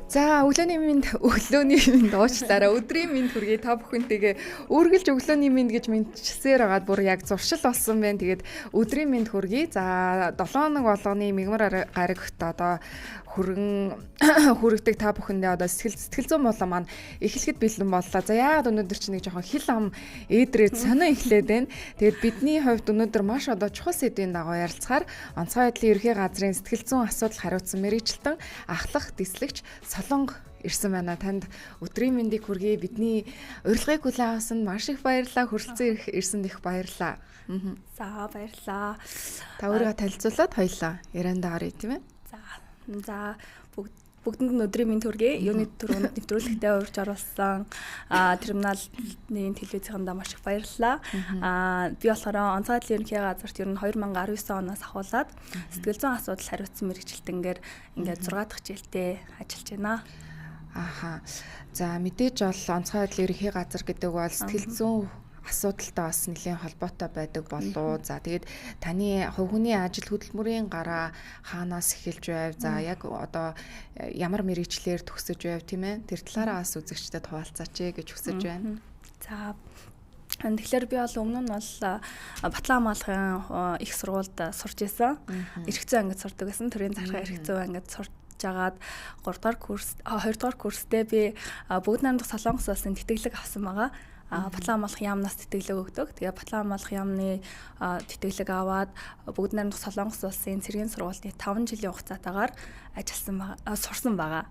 За, өглөөний мэнд уучлаарай. Өдрийн мэнд хүргэе та бүхэнтэйгээ. Үргэлж өглөөний мэнд гэж мэдчсээр байгаад бүр яг зуршил болсон байна. Тэгээд өдрийн мэнд хүргэе. За, 7 хоног болгоны мигмар гарагт одоо хүргэн хүргэдэг та бүхэндээ одоо сэтгэл зүйн болон маань эхлэхэд бэлэн боллоо. За, яагаад өнөөдөр чи нэг жоохон хил ам ээдрээ сонио эхлээд байна. Тэгээд бидний хувьд өнөөдөр маш одоо чухал сэдвийн дагуу ярилцахаар онцгой байдлын ерөнхий газрын сэтгэл зүйн асуудал хариуцсан мэргэжилтэн ахлах дислэгч Солонго ирсэн байна. Танд өдрийн мэндийг хүргэе. Бидний урилгыг хүлээн авсанд маш их баярлалаа. Хүрэлцэн ирсэнд их баярлалаа. За, баярлалаа. Та өөрийгөө танилцуулаад хоёлаа яриандаа оръё, тийм ээ. За, бүгдэнд нь өдрийн мэнд хүргэе. Юуны түрүүнд нэвтрүүлэгтээ урьж оруулсан терминалын телевизийнхэндээ маш их баярлалаа. Би болохоор онцгой байдлын ерөнхий газарт ер нь 2019 оноос ахуулаад сэтгэл зүйн асуудал хариуцсан мэргэжилтэнгээр ингээд 6 дахь жилдээ ажиллаж байна. Аха. За, мэдээж бол онцгой байдлын ерөнхий газар гэдэг бол сэтгэл зүйн асуудалтай бас нэлээн холбоотой байдаг болов. За, тэгээд таны хувь хүний ажил хөдөлмөрийн гараа хаанаас эхэлж байв? За, яг одоо ямар мэргэжлээр төгсөж байв, тийм ээ? Тэр талаараа бас үзэгчдэд хуваалцаач гэж хүсэж байна. За, тэгэхээр би бол өмнө нь бол Батлан хамгаалахын их сургуульд сурч исэн. Эрх зүйн ангид сурдаг байсан. Төрийн захиргаа эрх зүйн ангид сурч жагаад 3 дугаар курс, 2 дугаар курстэй би бүгд найрамдах Солонгос улсын тэтгэлэг авсан байгаа. Батлан хамгаалах яамнаас тэтгэлэг өгдөг. Тэгээ Батлан хамгаалах яамны тэтгэлэг аваад бүгд найрамдах Солонгос улсын цэргийн сургуулийн 5 жилийн хугацаатаагаар ажилласан байгаа, сурсан байгаа.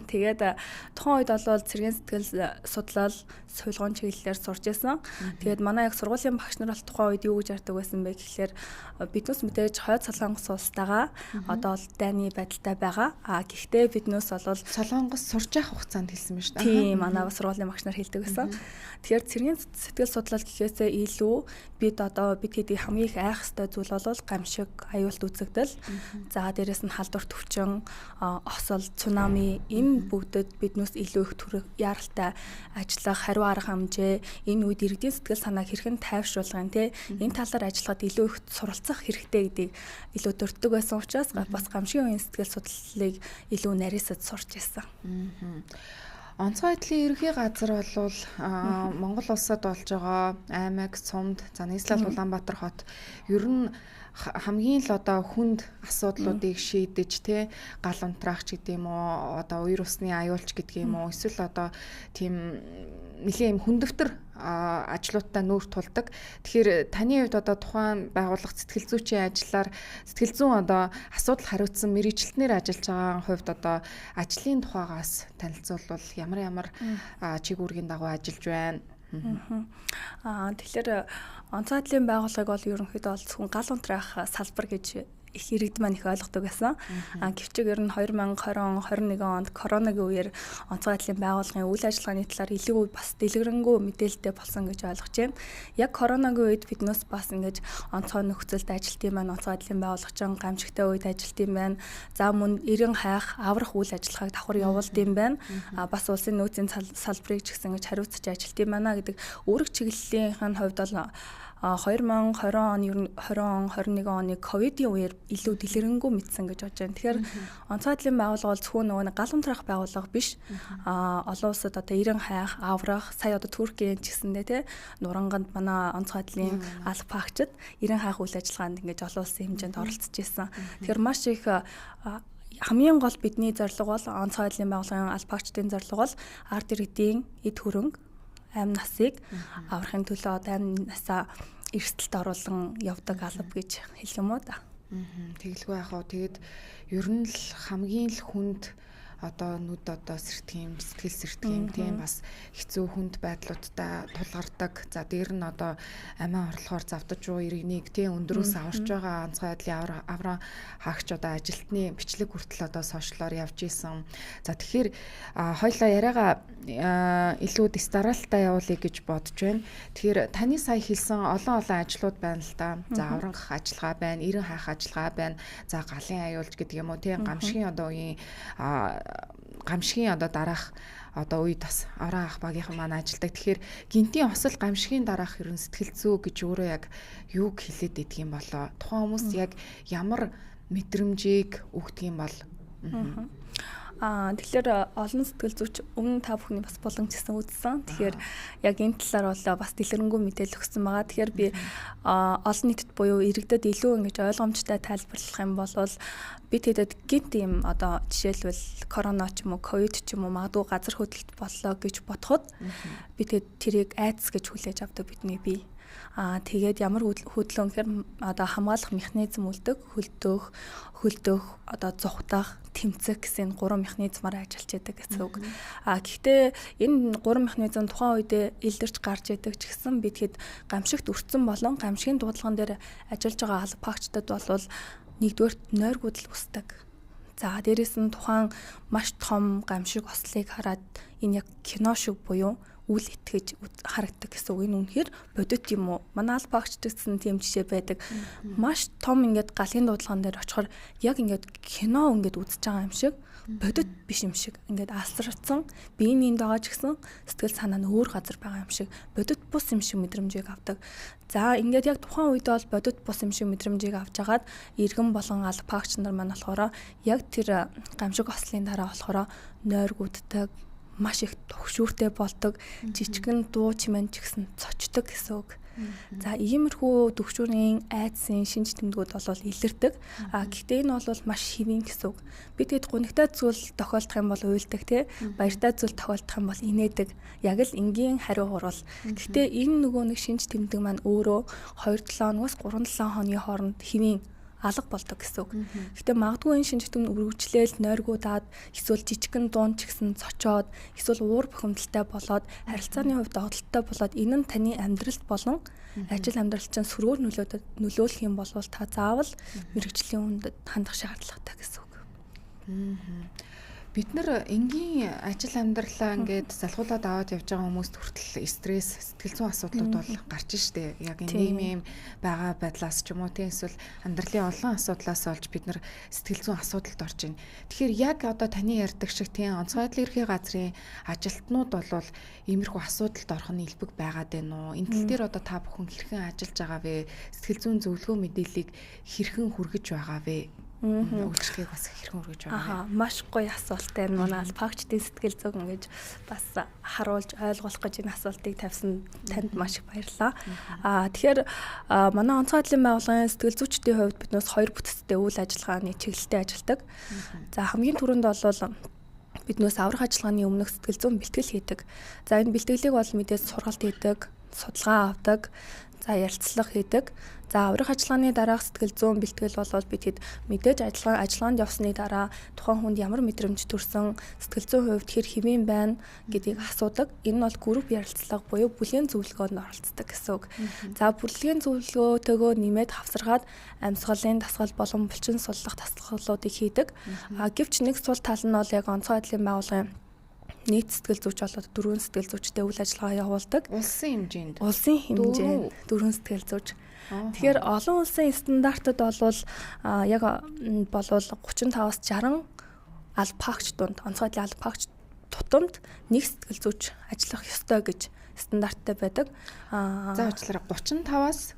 Тэгээд тухайн үед бол цэргийн сэтгэл судлал, сувилгын чиглэлээр сурч исэн. Тэгээд манай яг сургуулийн багш нар бол тухайн үед юу гэж ярьдаг байсан бэ гэхлээр биднээс мэдээж хойд Солонгос улстайгаа одоо бол дайны байдалтай байгаа. А гэхдээ биднээс бол Солонгос сурч явах хугацаанд хэлсэн байна шүү дээ. Тийм, манай сургуулийн багш нар хэлдэг байсан. Тэгэхээр цэргийн сэтгэл судлал гэхээсээ илүү бид одоо бид хэдий хамгийн их айх ёстой зүйл бол гамшиг, аюулт үзэгдэл. За, дээрэс нь халдвар төвчин, осол, цунами, энэ бүгдэд биднээс илүү их төрөх яаралтай ажиллах, хариу арга хэмжээ, энэ үед иргэдийн сэтгэл санааг хэрхэн тайвшруулах юм те, энэ талаар ажиллахад илүү их суралцах хэрэгтэй гэдгийг илүү дурддаг байсан учраас бас гамшигын үеийн сэтгэл судлалыг илүү нарийсад сурч ирсэн. Онцгой байдлын ерөнхий газар бол Монгол улсад болж байгаа аймаг, сумд, за нийслэл Улаанбаатар хот ер нь хамгийн л одоо хүнд асуудлуудыг шийдэж, те, гал унтраах ч гэдэг юм уу, одоо уяр усны аюулч гэдэг юм уу, эсвэл одоо тийм нэлийн юм хүндөвтөр ажлуудтай нүүр тулдаг. Тэгэхээр таны хувьд одоо тухайн байгууллага сэтгэл зүйчийн ажиллаар сэтгэл зүйн одоо асуудал хариуцсан мэргэжилтнээр ажиллаж байгаа хувьд одоо ажлын тухайгаас танилцуулбал ямар ямар чиг үүргийн дагуу ажиллаж байна? Тэгэхээр онцгой байдлын байгууллагыг бол ерөнхийдөө бол зөвхөн гал унтраах салбар гэж их иргэд маань их ойлгодог байсан. А гэвч ер нь 2020 он, 21 онд коронагийн үеэр онцгой байдлын байгууллагын үйл ажиллагааны талаар илүү бас дэлгэрэнгүй мэдээлэлтэй болсон гэж ойлгож байна. Яг коронагийн үед биднээс бас ингэж онцгой нөхцөлд ажилт юм байна, онцгой байдлын байгууллагчин гамшигтай үед ажилт юм байна. За, мөн эрен хайх, аврах үйл ажиллагааг давхар явуулд юм байна. А бас улсын нөөцийн салбарыг ч гэсэн ингэж хариуцаж ажилт юм байна гэдэг үүрэг чиглэлийнх нь хувьд бол 2020 он, ер нь 20 он, 21 оны ковидын үеэр илүү дэлгэрэнгүй мэдсэн гэж бодож байна. Тэгэхээр онцгой байдлын байгууллага бол зөвхөн нөгөө нэг гал унтраах байгууллага биш. Олон улсад одоо эрен хайх, аврах, сая одоо Туркийн ч гэсэндээ те, Нуранганд манай онцгой байдлын алба агчид эрен хайх үйл ажиллагаанд ингэж олон улсын хэмжээнд оролцож ирсэн. Тэгэхээр маш их хамгийн гол бидний зорилго бол, онцгой байдлын байгууллагын алба агчдын зорилго бол ард иргэдийн эд хөрөнгө, амь насыг аврахын төлөө одоо амь насаа эрсдэлд оруулан явдаг алба гэж хэлэх юм уу да. Тэгэлгүй яах вэ? Тэгээд ер нь л хамгийн л хүнд одоо нүд одоо сэртгэх юм, сэтгэл сэртгэх юм, тийм бас хэцүү хүнд байдлуудтай тулгардаг. За, дээр нь одоо амиа орлохоор завдаж буй иргэнийг тийм өндрөөс аварч байгаа онцгой байдлын авраа хаагч одоо ажилтны бичлэг хүртэл одоо сошиалор явж исэн. За, тэгэхээр хоёлаа яриагаа илүү дистаралтай явуулъя гэж бодож байна. Тэгэхээр таны сая хэлсэн олон олон ажлууд байна л да. За, аврангах ажиллагаа байна, эрен хайх ажиллагаа байна. За, галын аюулж гэдэг юм уу, тийм гамшигын одоо үеийн гамшигын одоо дараах одоо үед бас авраа ах багийнхан маань ажилладаг. Тэгэхээр гинтийн осол гамшигын дараах ерөн сэтгэл зүй гэж өөрөө яг юуг хэлээд идэх юм болоо? Тухайн хүмүүс яг ямар мэдрэмжийг өгдөг юм бол Тэгэхээр олон сэтгэл зүйч өмнө та бүхний бас боломж гэсэн үзсэн. Тэгэхээр яг энэ талаар бол бас дэлгэрэнгүй мэдээлэл өгсөн байгаа. Тэгэхээр би олон нийтэд буюу иргэдэд илүү ингэж ойлгомжтой тайлбарлах юм бол бид хэдэд гинт юм одоо жишээлбэл корона ч юм уу, ковид ч юм уу магадгүй газар хөдлөлт боллоо гэж бодоход бид хэд тэрийг айдас гэж хүлээж авдаг бидний бие. Тэгээд ямар хөдлөн гэхээр одоо хамгаалах механизм үлдэг, хөлдөх, одоо зугтах, тэмцэх гэсэн гурван механизмаар ажиллаж яадаг гэсэн үг. Гэхдээ энэ гурван механизм тухайн үедээ илэрч гарч яадаг ч гэсэн бид хэд гамшигт өртсөн болон гамшигын дуудлаган дээр ажиллаж байгаа албаагчдад бол нэгдүгээрт нойргүйдэл үүсдэг. За дээрэс нь тухайн маш том гамшиг ослыг хараад энэ яг кино шиг буюу үл итгэж харагддаг гэсэн үг. Энэ үнэхээр бодит юм уу? Манай албаагчд гэсэн тийм жишээ байдаг. Маш том ингээд галын дуудлаган дээр очихоор яг ингээд кино ингээд үзэж байгаа юм шиг бодит биш юм шиг ингээд асарцсан биеийн энд байгаа ч гэсэн сэтгэл санаа нь өөр газар байгаа юм шиг бодит бус юм шиг мэдрэмжийг авдаг. За ингээд яг тухайн үед бол бодит бус юм шиг мэдрэмжийг авч агаад иргэн болон албаагч нар маань болохоор яг тэр гамшиг ослын дараа болохоор нойргууддаг, маш их төгшүүртэй болдог, жижигэн дуу чимээ ч гэсэн цочдог гэсэн үг. За иймэрхүү төгшүүрийн айдсын шинж тэмдгүүд бол илэрдэг. Гэхдээ энэ бол маш хэвийн гэсэн үг. Би тэгэд гунигтай зүйл тохиолдох юм бол уйлдаг тий. Баяртай зүйл тохиолдох юм бол инээдэг. Яг л энгийн хариу хурал. Гэхдээ энэ нөгөө нэг шинж тэмдэг маань өөрөө 2-7 хоногоос 3-7 хоногийн хооронд хэвийн алга болдог гэсэн үг. Гэтэ магадгүй энэ шинж тэмдэг үргэлжлээл нойргуудаад эсвэл жижигхэн дуун ч гэсэн цочоод эсвэл уур бухимдалтай болоод харилцааны хувьд догдолттой болоод энэ нь таны амьдралд болон ажил амьдрал чинь сөргөөр нөлөөлөх юм бол та заавал мэргэжлийн хүнд хандах шаардлагатай гэсэн үг. Бид нар энгийн ажил амьдралаа ингээд залхуулаад аваад явж байгаа хүмүүст хүртэл стресс, сэтгэл зүйн асуудлууд бол гарч штэ. Яг энэ нийгмийн байгаа байдлаас ч юм уу тийм эсвэл амьдралын олон асуудлаас олж бид нар сэтгэл зүйн асуудалд орж байна. Тэгэхээр яг одоо таны ярьдаг шиг тийм онцгой байдлын ерхий газрын ажилтнууд бол иймэрхүү асуудалд орох нь илбэг байгаад байна уу? Энэ тал дээр одоо та бүхэн хэрхэн ажиллаж байгаа вэ? Сэтгэл зүйн зөвлөгөө мэдээллийг хэрхэн хүргэж байгаа вэ? Үйлчлэгийг бас хэрхэн хүргэж байгаа вэ? Маш гоё асуулт байна. Манай албаагчдын сэтгэл зүйг ингэж бас харуулж ойлгуулах гэж энэ асуултыг тавьсан танд маш их баярлалаа. Тэгэхээр манай онцгой байдлын байгууллагын сэтгэл зүйчдийн хувьд биднээс хоёр бүтцтэй үйл ажиллагааны чиглэлтэй ажилладаг. За хамгийн түрүүнд бол биднээс аврах ажиллагааны өмнөх сэтгэл зүйн бэлтгэл хийдэг. За энэ бэлтгэлийг бол мэдээж сургалт хийдэг, судалгаа авдаг, за ярилцлага хийдэг. За аврах ажиллагааны дараах сэтгэл зүйн бэлтгэл бол бид хэд мэдээж ажиллагаанд явсны дараа тухайн хүнд ямар мэдрэмж төрсөн, сэтгэл зүйн хувьд хэр хэвийн байна гэдгийг асуудаг. Энэ нь бол групп ярилцлага буюу бүлгийн зөвлөгөөнд оролцдог гэсэн үг. За бүлгийн зөвлөгөөтэйгөө нэмээд хавсаргаад амьсгалын дасгал болон булчин суллах дасгалуудыг хийдэг. Гэвч нэг сул тал нь бол яг онцгой байдлын байгууллагын нийт сэтгэл зүйч болоод 4 сэтгэл зүйчтэй үйл ажиллагаа явуулдаг. Улсын хэмжээнд. Улсын хэмжээнд 4 сэтгэл зүйч. Тэгэхээр олон улсын стандартад бол яг болвол 35-аас 60 албаагч дунд онцгой байдлын албаагч тутамд нэг сэтгэл зүйч ажиллах ёстой гэж стандарттай байдаг. За уучлаарай 35-аас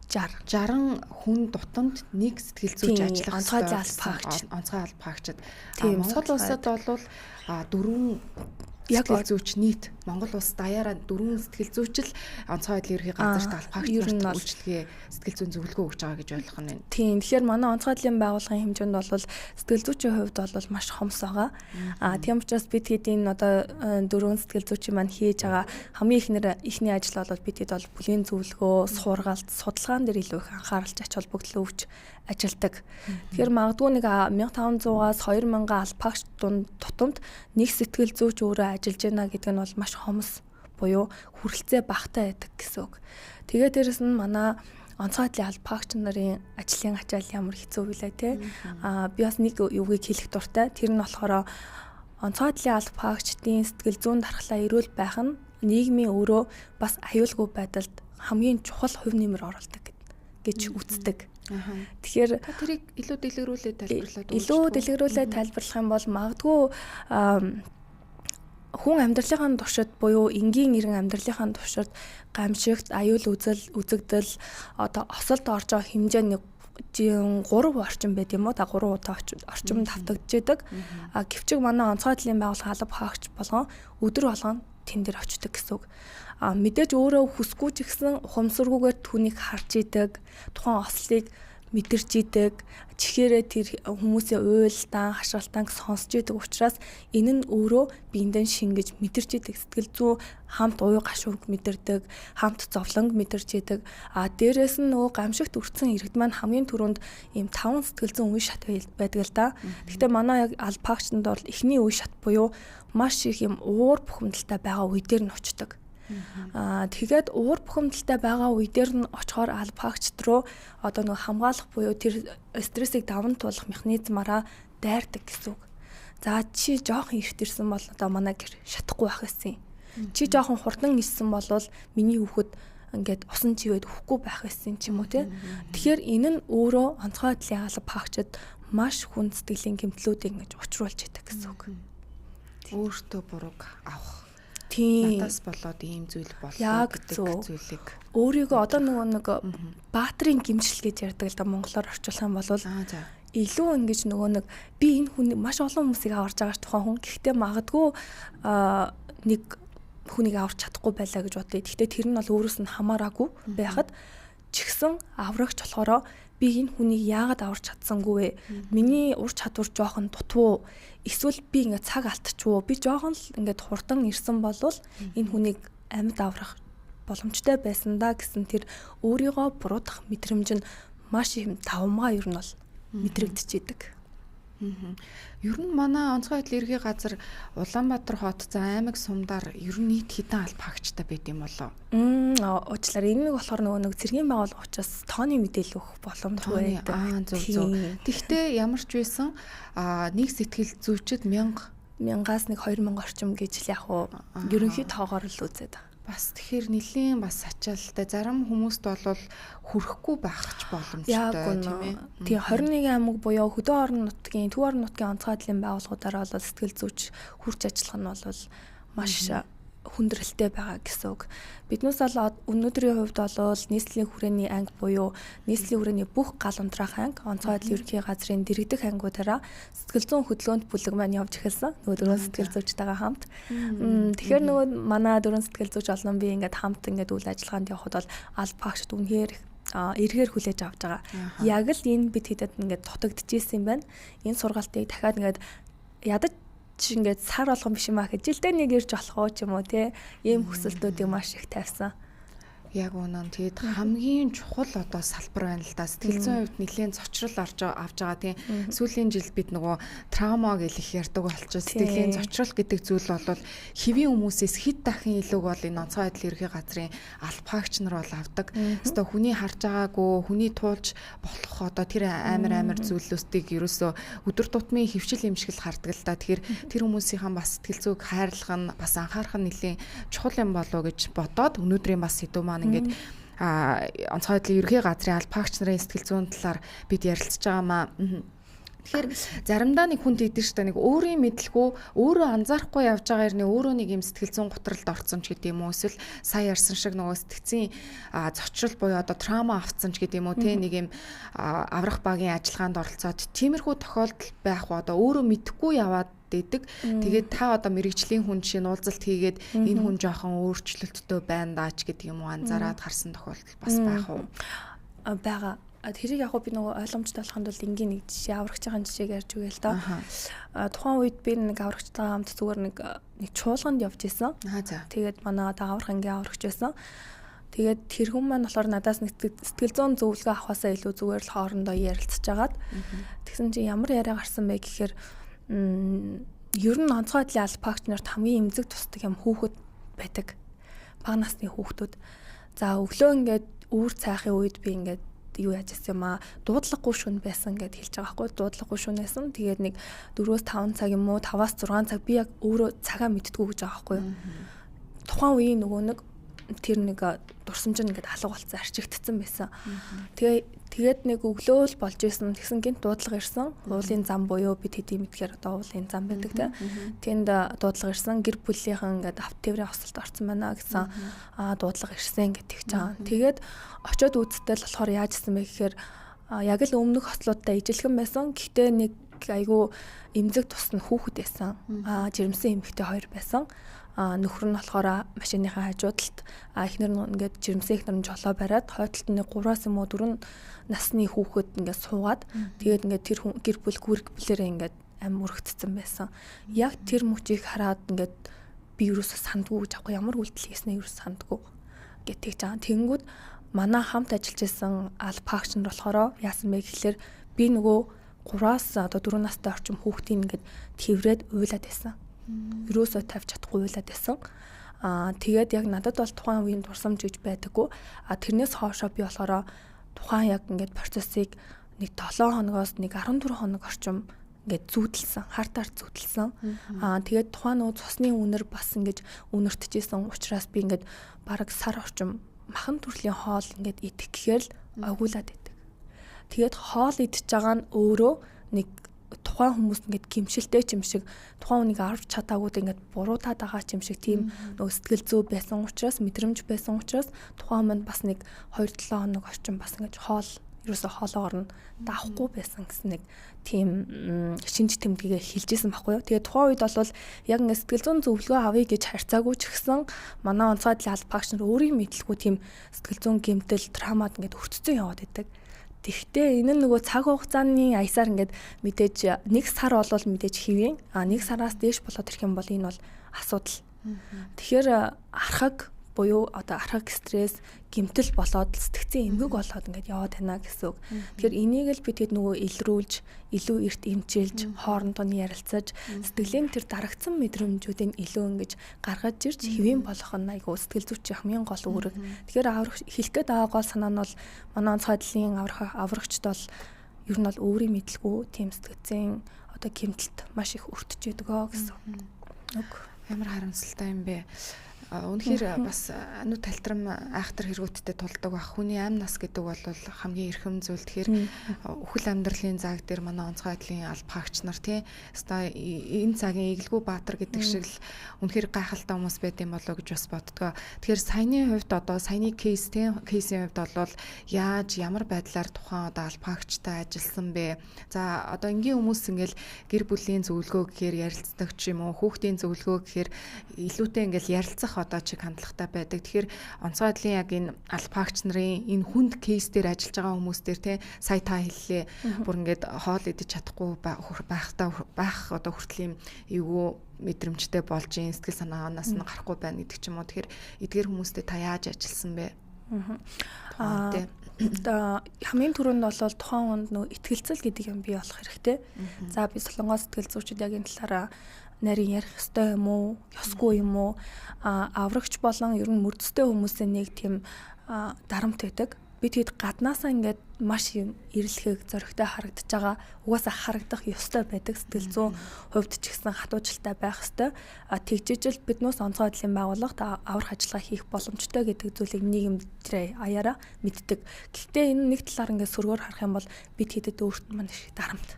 60 хүн тутамд нэг сэтгэл зүйч ажиллах ёстой. Онцгой албаагчид. Монгол улсад бол 4 яг сэтгэл зүйч нийт Монгол улс даяараа 4 сэтгэл зүйч л онцгой байдлын ерхий газарт албаагч нарт үйлчилгээ сэтгэл зүйн зөвлөгөө өгч байгаа гэж ойлгох нь байна. Тийм. Тэгэхээр манай онцгой байдлын байгууллагын хэмжээнд бол сэтгэл зүйчийн хувьд бол маш хомс байгаа. Тийм учраас бид хэдийн одоо 4 сэтгэл зүйчийн маань хийж байгаа хамгийн эхний ажил бол бид хэд бол бүлгийн зөвлөгөө, сургалт, судалгаан дээр илүү их анхааралч ач холбогдол өгч ажилладаг. Тэгэхээр магадгүй нэг 1500-аас 2000 албаагч дунд тутамд нэг сэтгэл зүйч өөрөө ажиллаж байна гэдэг нь бол маш хомс буюу хүрэлцээ багатай байдаг гэсэн үг. Тэгээ дээрэс нь манай онцгой байдлын албаагч нарын ажлын ачаал ямар хэцүү билээ те. Би бас нэг юугийг хэлэх дуртай. Тэр нь болохоор онцгой байдлын албаагчдын сэтгэл зүйн дархлаа эрүүл байх нь нийгмийн өөрөө бас аюулгүй байдалд хамгийн чухал хувь нэмэр оруулдаг гэж үздэг. Тэгэхээр та тэрийг илүү дэлгэрүүлээд тайлбарлаад өгч. Илүү дэлгэрүүлээд тайлбарлах юм бол магадгүй хүн амьдралынхаа туршид буюу энгийн иргэн амьдралынхаа туршид гамшигт, аюул үзэгдэл, одоо осолд орж байгаа хэмжээ нэг 3 орчим байд юм уу? Та 3 удаа орчим давтагдчихэдэг. А гэвчиг манай онцгой байдлын байгууллага алба хаагч болгон өдөр болгон тэн дээр очдог гэсэн үг. А мэдээж өөрөө хүсгүй ч гэсэн ухамсаргүйгээр түүнийг харж идэг, тухайн ослыг мэдэрч идэг, чихээрээ тэр хүмүүсийн уйлдаан, хашгиралтаан сонсч идэг учраас энэ нь өөрөө биендээ шингэж мэдэрч идэг. Сэтгэл зүй хамт уяа гашууг мэдэрдэг, хамт зовлонг мэдэрч идэг. А дээрэс нь нөгөө гамшигт өртсөн иргэд маань хамгийн түрүүнд ийм 5 сэтгэл зүйн үе шат байдаг л да. Гэхдээ манай яг албаагчданд бол эхний үе шат буюу маш их юм уур бухимдалтай байгаа үе дээр нь очдог. Аа тэгээд уур бухимдалтай байгаа үе дээр нь очихоор албаагчд руу одоо нөгөө хамгаалах буюу тэр стрессийг даван туулах механизмаараа дайрдаг гэсэн үг. За чи жоохон эрт ирсэн бол одоо манай гэр шатахгүй байх гэсэн. Чи жоохон хурдан ирсэн бол миний хүүхэд ингээд усан чивээд өгөхгүй байх гэсэн ч юм уу те. Тэгэхээр энэ нь өөрөө онцгой байдлын алба хаагчид маш хүнд сэтгэлийн гэмтлүүдийг ингэж учруулж идэг гэсэн үг. Өөртөө бурууг авах. Тийм. Надаас болоод ийм зүйл боллоо гэдэг зүйлийг өөрийгөө одоо нөгөө нэг баатрын гимшил гэж ярьдаг л да монголоор орчуулах юм бол илүү ингэж нөгөө нэг би энэ хүн маш олон хүмүүсийг аварж байгаа ч тухайн хүн гэхдээ магадгүй нэг хүнийг аварч чадахгүй байлаа гэж бодъё. Гэхдээ тэр нь бол өөрөөс нь хамаараагүй байхад ч гэсэн аврагч болохоро би энэ хүнийг яагаад аварч чадсангүй вэ? Миний ур чадвар жоохон дутуу. Эсвэл би ингээд цаг алдчихвуу. Би жоохон л ингээд хурдан ирсэн болвол энэ хүнийг амьд аврах боломжтой байсан да гэсэн тэр өөрийгөө буруутгах мэдрэмж нь маш их давмгаа ер нь бол мэдрэгдчихэдэг. Ер нь манай онцгой байдал ерхий газар Улаанбаатар хот за аймаг сумдаар ер нь нийт хэдэн албаагчтай байд юм болоо? Уучлаарай. Энэ нэг болохоор нөгөө нэг цэргийн байгууллага учраас тооны мэдээлэл өгөх боломжгүй байдаг. Зөв зөв. Тэгвэл ямар ч байсан нэг сэтгэл зүйчэд 1000-аас нэг 2000 орчим гэж л яг уу ерөнхий тоогоор л үзээд байгаа. Бас тэгэхээр нэлийн бас ачаалалтай зарим хүмүүст бол хүрэхгүй байх ч боломжтой тийм ээ. Тийм 21 аймаг буюу хөдөө орон нутгийн, төв орон нутгийн онцгой байдлын байгууллагуудаар бол сэтгэл зүйч хурж ажиллах нь бол маш хүндрэлтэй байгаа гэсэн үг. Биднээс бол өнөөдрийн хувьд бол нийслэлийн хүрээний анги буюу нийслэлийн хүрээний бүх гал унтраах анги, онцгой байдлын ерөнхий газрын дэрэгдэх ангиудаараа сэтгэл зүйн хөдөлгөөнт бүлэг маань явж эхэлсэн. Нөгөө дөрвөн сэтгэл зүйчтэйгээ хамт. Тэгэхээр нөгөө манай дөрвөн сэтгэл зүйч олон би ингээд хамт ингээд үйл ажиллагаанд явхад бол албаагчд үнэхээр эргээр хүлээж авч байгаа. Яг л энэ бид хэдэд ингээд дутагдчихсэн юм байна. Энэ сургалтыг дахиад ингээд ядаж чи ингээд сар болгон биш юм аа гэхэд жилдээ нэг ирж болох уу ч юм уу те ийм хүсэлтүүдийг маш их тавьсан. Яг үнэн. Тэгээд хамгийн чухал одоо салбар байна л да. Сэтгэл зүйн хувьд нэлээд зочрол орж авч байгаа тийм. Сүүлийн жил бид нөгөө траума гэж их ярьдаг болчихсон. Сэтгэлийн зочрол гэдэг зүйл бол хэвийн хүмүүсээс хэд дахин илүү бол энэ онцгой байдал ерхий газрын албаагч нар бол авдаг. Өстө хүний харж байгаагүй, хүний туулж болох одоо тэр амар зүйлүүдийг ерөөсөө өдөр тутмын хөвшил имшгэл хардаг л да. Тэгэхээр тэр хүмүүсийнхаа бас сэтгэл зүйг хайрлах нь бас анхаарах нь нэлээд чухал юм болов уу гэж бодоод өнөөдрийн бас сэдв маань ингээд онцгой байдлын ерхий газрын албаагч нарын сэтгэл зүйн талаар бид ярилцж байгаамаа. Тэгэхээр заримдаа нэг хүн тэгдэж штэ нэг өөрийн мэдлгүй өөрөө анзаарахгүй явж байгаа хэрнээ өөрөө нэг юм сэтгэл зүйн гутралд орцсон ч гэдэм юм уу эсвэл сая ярьсан шиг нөгөө сэтгцийн зочрол буюу одоо траума автсан ч гэдэм үү те нэг юм аврах багийн ажиллагаанд оролцоод тиймэрхүү тохиолдол байх уу одоо өөрөө мэдэхгүй яваад дэдэг. Тэгээд та одоо мэрэгжлийн хүн жишээ нь уулзалт хийгээд энэ хүн жоохон өөрчлөлттэй байна даа ч гэдэг юм уу анзаараад харсан тохиолдол бас байх уу? Байгаа. Тэрийг яг би нөгөө ойлгомжтой болохын тулд энгийн нэг жишээ аврагчийн жишээг ярьж өгье л доо. Тухайн үед би нэг аврагчтайгаа хамт зүгээр нэг чуулганд явж исэн. Тэгээд манай одоо аврах ангийн аврагч байсан. Тэгээд тэр хүн маань болохоор надаас нэг сэтгэл зүйн зөвлөгөө авахаасаа илүү зүгээр л хоорондоо ярилцж агаад тэгсэн чинь ямар яриа гарсан бэ гэхээр ер нь онцгой байдлын албаагч нарт хамгийн эмзэг тусдаг юм хүүхэд байдаг. Бага насны хүүхдүүд. За өглөө ингээд үүр цайхын үед би ингээд юу яаж ирсэн юм аа дуудлагагүй шүн байсан гэд хэлж байгаа байхгүй дуудлагагүй шүн байсан. Тэгээд нэг 4-5 цаг юм уу 5-6 цаг би яг өөрөө цагаа мэддэггүй гэж байгаа байхгүй. Тухайн үеийн нөгөө нэг тэр нэг дурсамж нь ингээд алга болцсон арчигдсан байсан. Тэгээд нэг өглөө л болж исэн. Тэгсэн гинт дуудлага ирсэн. Уулын зам буюу бид хэдий мэдгээр одоо уулын зам байдаг те. Тэнд дуудлага ирсэн. Гэр бүлийнхэн ингээд авт тээврийн осолд орсон байна гэсэн дуудлага ирсэн гэж тэгж байгаа. Тэгээд очиод үзтэл болохоор яаж исэн бэ гэхээр Яг л өмнөх ослуудтай ижилхэн байсан. Гэхдээ нэг айгүй эмзэг тус нь хүүхэд байсан. Жирэмсэн эмэгтэй хоёр байсан. Нөхөр нь болохоор машиныхаа хажуудалд, эхнэр нь ингээд жирэмсэн эхнэр нь жолоо бариад, хойдолт нь 3-аас юм уу 4 насны хүүхэд ингээд суугаад, тэгээд ингээд тэр гэр бүл гүрэг бүлээрээ ингээд ам өргөцсөн байсан. Яг тэр мөчийг хараад ингээд би юусоо сандгүй гэж аахгүй, ямар үйлдэл хийснээ юусоо сандгүй гэх тэгж байгаа. Тэнгүүд манай хамт ажиллаж исэн алпагч нар болохоор яасан бэ гэхлээр би нөгөө 3-аас одоо 4 настай орчим хүүхдийг ингээд тэрврээд уйлаад байсан. Ерөөсөө тавьж чадахгүй уйлаад байсан. Тэгээд яг надад бол тухайн үеийн дурсамж гэж байдаггүй. Тэрнээс хоошоо би болохоор тухайн яг ингээд процессыг нэг 7 хоногоос нэг 14 хоног орчим ингээд зүүдэлсэн, хартаар зүүдэлсэн. Тэгээд тухайн нөгөө цусны үнэр бас ингээд үнэртжсэн учраас би ингээд бараг сар орчим махан төрлийн хоол ингээд идэх гэхээр л огиулаад байдаг. Тэгээд хоол идчихэж байгаа нь өөрөө нэг тухайн хүмүүс ингээд гимшилтэй ч юм шиг, тухайн хүнийг авч чадаагүйд ингээд буруутаад байгаа ч юм шиг тийм нөгөө сэтгэл зүй байсан учраас, мэдрэмж байсан учраас тухайн өмнө бас нэг 2-7 хоног орчим бас ингээд хоол ерөөсө хоолоогоор нь даахгүй байсан гэсэн нэг тийм шинж тэмдгийг хэлжсэн байхгүй юу. Тэгээ тухайн үед бол яг ингээд сэтгэл зүйн зөвлөгөө авъя гэж харьцаагүй ч гэсэн манай онцгой байдлын албаагч нар өөрийн мэдлгүй тийм сэтгэл зүйн гэмтэл, травмад ингээд өртцөн яваад байдаг. Тэгвэл энэ нь нөгөө цаг хугацааны аясаар ингээд мэдээж нэг сар болвол мэдээж хэвэн, нэг сараас дээш болоод ирэх юм бол энэ бол асуудал. Тэгэхээр архаг буюу одоо архаг стресс гэмтэл болоод сэтгцийн эмгэг болоод ингээд яваад байна гэсэн үг. Тэгэхээр энийг л бид хэд нөгөө илрүүлж, илүү эрт эмчилж, хоорондоо нь ярилцаж, сэтгэлийн тэр дарагдсан мэдрэмжүүдийг илүү ингэж гаргаж ирж хэвийн болох нь айгуу сэтгэл зүйчийн хамгийн гол үүрэг. Тэгэхээр аврах хэлэх гээд байгаа гол санаа нь бол манай онцгой байдлын аврагчд бол ер нь бол өөрийн мэдлгүй тийм сэтгцийн одоо гэмтэлт маш их өртөж өгдөг гэсэн үг. Ямар харамсалтай юм бэ? Үнэхээр бас ану талтрам айхтар хэрэгүүдтэй тулдаг байх. Хүний амь нас гэдэг бол хамгийн эрхэм зүйл. Тэгэхээр үхэл амьдралын цаг дээр манай онцгой байдлын албаагч нар тий өстой энэ цагийн эглгүй баатар гэдэг шиг л үнэхээр гайхалтай хүмүүс байд юм болоо гэж бас боддгоо. Тэгэхээр саяны хувьд одоо саяны кейс тий кейсийн хувьд бол яаж ямар байдлаар тухайн одоо албаагчтай ажилласан бэ? За одоо энгийн хүмүүс ингээл гэр бүлийн зөвлөгөө гэхээр ярилцдаг ч юм уу, хүүхдийн зөвлөгөө гэхээр илүүтэй ингээл ярилцах одоо чиг хандлагатай байдаг. Тэгэхээр онцгой байдлын яг энэ албаагч нарын энэ хүнд кейс дээр ажиллаж байгаа хүмүүс дээр те сая та хэллээ. Бүр ингээд хоол идэж чадахгүй байхдаа байх одоо хүртэл юм эвгүй мэдрэмжтэй болж ин сэтгэл санаанаас нь гарахгүй байна гэдэг ч юм уу. Тэгэхээр эдгээр хүмүүстэй та яаж ажилласан бэ? Одоо хамгийн түрүүнд бол тухайн хүнд нөө итгэлцэл гэдэг юм бий болох хэрэгтэй. За би Солонгос сэтгэл зүйчид яг энэ талаараа нарийн ярих ёстой юм уу, ёсгүй юм уу? Аврагч болон ер нь мөрдөстэй хүмүүсийн нэг тийм дарамт байдаг. Би тэгэд гаднаасаа ингээд маш юм эрэлхэг зоригтой харагдаж байгаа. Угаасаа харагдах ёстой байдаг. Сэтгэл зүйн хувьд ч гэсэн хатуужилтай байх ёстой. Тэгжиж л биднээс онцгой байдлын байгууллагт аврах ажиллагаа хийх боломжтой гэдэг зүйлийг нийгэм дээр аяараа мэддэг. Гэхдээ энэ нэг талаар ингээд сөргөөр харах юм бол бид хэдэд өөрт маань их дарамт.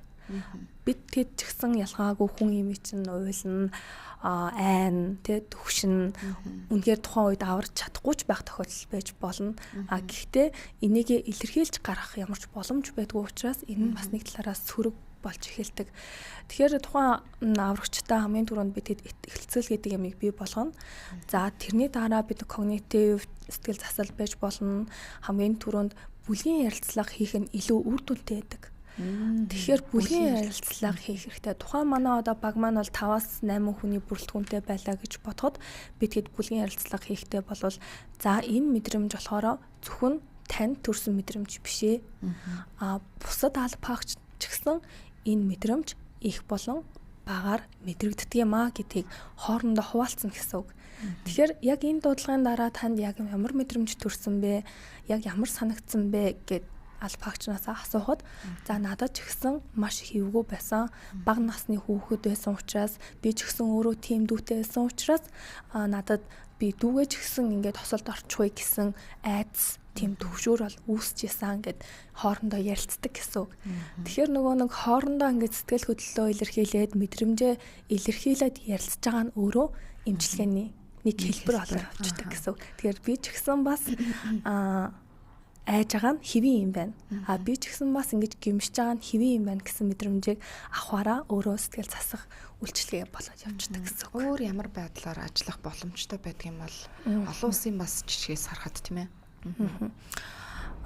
Бид тэд ч гэсэн ялгаагүй хүн юм чинь уйлна, айн, тэ төвшин, үнэхээр тухайн үед аварч чадахгүй ч байх тохиолдол байж болно. Гэхдээ энийг илэрхийлж гаргах ямар ч боломж байдгүй учраас энэ нь бас нэг талаараа сөрөг болж эхэлдэг. Тэгэхээр тухайн аврагчтай хамгийн түрүүнд бид хэд ихтгэлцэл гэдэг ямыг бий болгоно. За тэрний дараа бид когнитив сэтгэл засал байж болно. Хамгийн түрүүнд бүлгийн ярилцлага хийх нь илүү үр дүнтэй байдаг. Тэгэхээр бүлгийн ярилцлага хийх хэрэгтэй. Тухайн манай одоо баг маань бол 5-аас 8 хүний бүрэлдэхүүнтэй байлаа гэж бодоход бид хэд бүлгийн ярилцлага хийхдээ болвол за энэ мэдрэмж болохоор зөвхөн танд төрсэн мэдрэмж биш ээ. Бусад албаагч ч гэсэн энэ мэдрэмж их болон багаар мэдрэгддэг юм а гэдгийг хоорондоо хуваалцсан гэсэн үг. Тэгэхээр яг энэ дуудлагын дараа танд яг ямар мэдрэмж төрсөн бэ? Яг ямар санагдсан бэ гэд албаагчнаас асуухад за надад ч гэсэн маш их эвгүй байсан. Бага насны хүүхэд байсан учраас би ч гэсэн өөрөө тийм дүүтэй байсан учраас надад би дүүгээ ч гэсэн ингээд хосолд орчихгүй гэсэн айдас тийм төвшөөр бол үүсчихсэн гэд хоорондоо ярилцдаг гэсэн үг. Тэгэхээр нөгөө нэг хоорондоо ингээд сэтгэл хөдлөлөө илэрхийлээд мэдрэмжээ илэрхийлээд ярилцж байгаа нь өөрөө эмчилгээний нэг хэлбэр болоод явчихдаг гэсэн үг. Тэгэхээр би ч гэсэн бас айж байгаа нь хэвийн юм байна. А би ч гэсэн бас ингэж гимшиж байгаа нь хэвийн юм байна гэсэн мэдрэмжийг авахаараа өөрөө сэтгэл засах үйлчилгээ болоод явчихдаг гэсэн үг. Өөр ямар байдлаар ажиллах боломжтой байдаг юм бол олон улсын бас жишгээс харахад тийм ээ.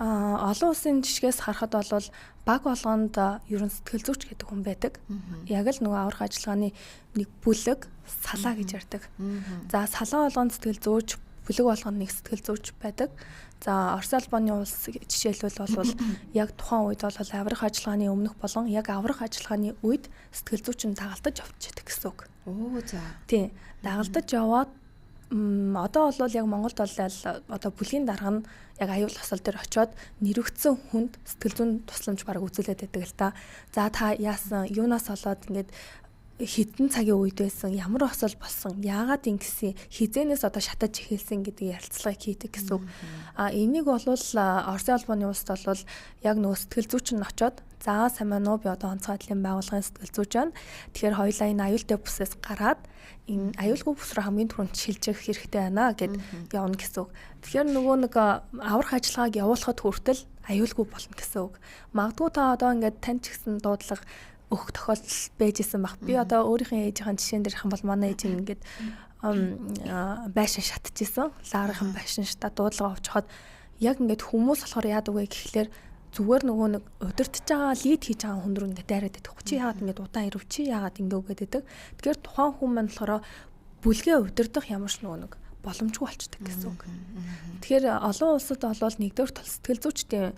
Олон улсын жишгээс харахад бол баг болгонд ерөн сэтгэл зүйч гэдэг хүн байдаг. Яг л нөгөө аврах ажиллагааны нэг бүлэг салаа гэж ярьдаг. За салаа болгонд сэтгэл зүйч, бүлэг болгонд нэг сэтгэл зүйч байдаг. За Орос улбаны улс жишээлбэл бол яг тухайн үед бол аврах ажиллагааны өмнөх болон яг аврах ажиллагааны үед сэтгэл зүйч нь дагалдаж явчихдаг гэсэн үг. Оо за. Тийм. Дагалдаж яваад одоо бол яг Монголд бол одоо бүлгийн дарга нь яг аюул осол дээр очиод нэрвэгдсэн хүнд сэтгэл зүйн тусламж бараг үзүүлээд байдаг л та. За та яасан, юунаас болоод ингээд хэдэн цагийн үед байсан, ямар осол болсон, яагаад ингэсэн, хизээнээс одоо шатаж эхэлсэн гэдэг ярилцлагыг хийдэг гэсэн үг. А энийг бол Оросын холбооны улсад бол яг нөгөө сэтгэл зүйч нь очиод за сайн байна уу, би одоо онцгой байдлын байгууллагын сэтгэл зүйч байна. Тэгэхээр хоёулаа энэ аюултай бүсээс гараад энэ аюулгүй бүс рүү хамгийн түрүүнд шилжих хэрэгтэй байна гэд явна гэсэн үг. Тэгэхээр нөгөө нэг аврах ажиллагааг явуулахад хүртэл аюулгүй болно гэсэн үг. Магадгүй та одоо ингээд тань ч гэсэн дуудлага өгөх тохиолдол байж исэн баг. Би одоо өөрийнхөө ээжийн жишээн дээр юм бол манай ээж ингээд байшин шатчихсан. Лаарынхан байшин шатаа дуудлага авчихад яг ингээд хүмүүс болохоор яадаг вэ гэхлээр зүгээр нөгөө нэг удирдах байгаа лид хийж байгаа хүн рүү ингээд дайраад идэх. Чи яагаад ингээд удаан ирв, чи яагаад ингээд гэдэг. Тэгэхээр тухайн хүн маань болохоор бүлгээ удирдах ямар ч нөгөө нэг боломжгүй болчдөг гэсэн үг. Тэгэхээр олон улсад бол нэгдүгээр тол сэтгэл зүйчдийн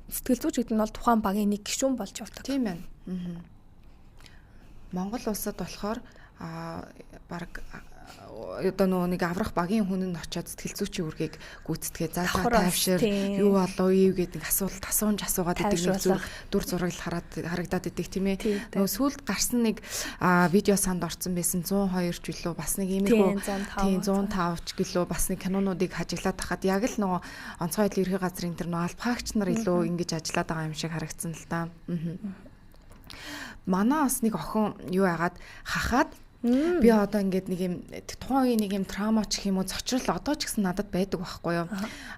сэтгэл зүйч гэдэг нь бол тухайн багийн нэг гишүүн болж явдаг. Тийм байна. Монгол улсад болохоор баг одоо нөгөө нэг аврах багийн хүн нь очиод сэтгэл зүйчийн үүргийг гүйцэтгээ за та тайвшир юу болов ив гэдэг нэг асуулт асуунж асуугаад идэг нэг зүр дүр зураг хараад харагдаад идэг тийм ээ. Нөгөө сүүлд гарсан нэг видео санд орсон байсан 102 ч билүү бас нэг иймэрхүү тийм 105 ч гэлөө бас нэг кинонуудыг хажиглаад тахад яг л нөгөө онцгой байдлын ерхий газрын тэр нөгөө албахаагч нар илүү ингэж ажиллаад байгаа юм шиг харагдсан л да. Манай бас нэг охин юу яагаад хахаад би одоо ингээд нэг юм тухайн үеийн нэг юм траума ч гэх юм уу зочрол одоо ч гэсэн надад байдаг байхгүй юу.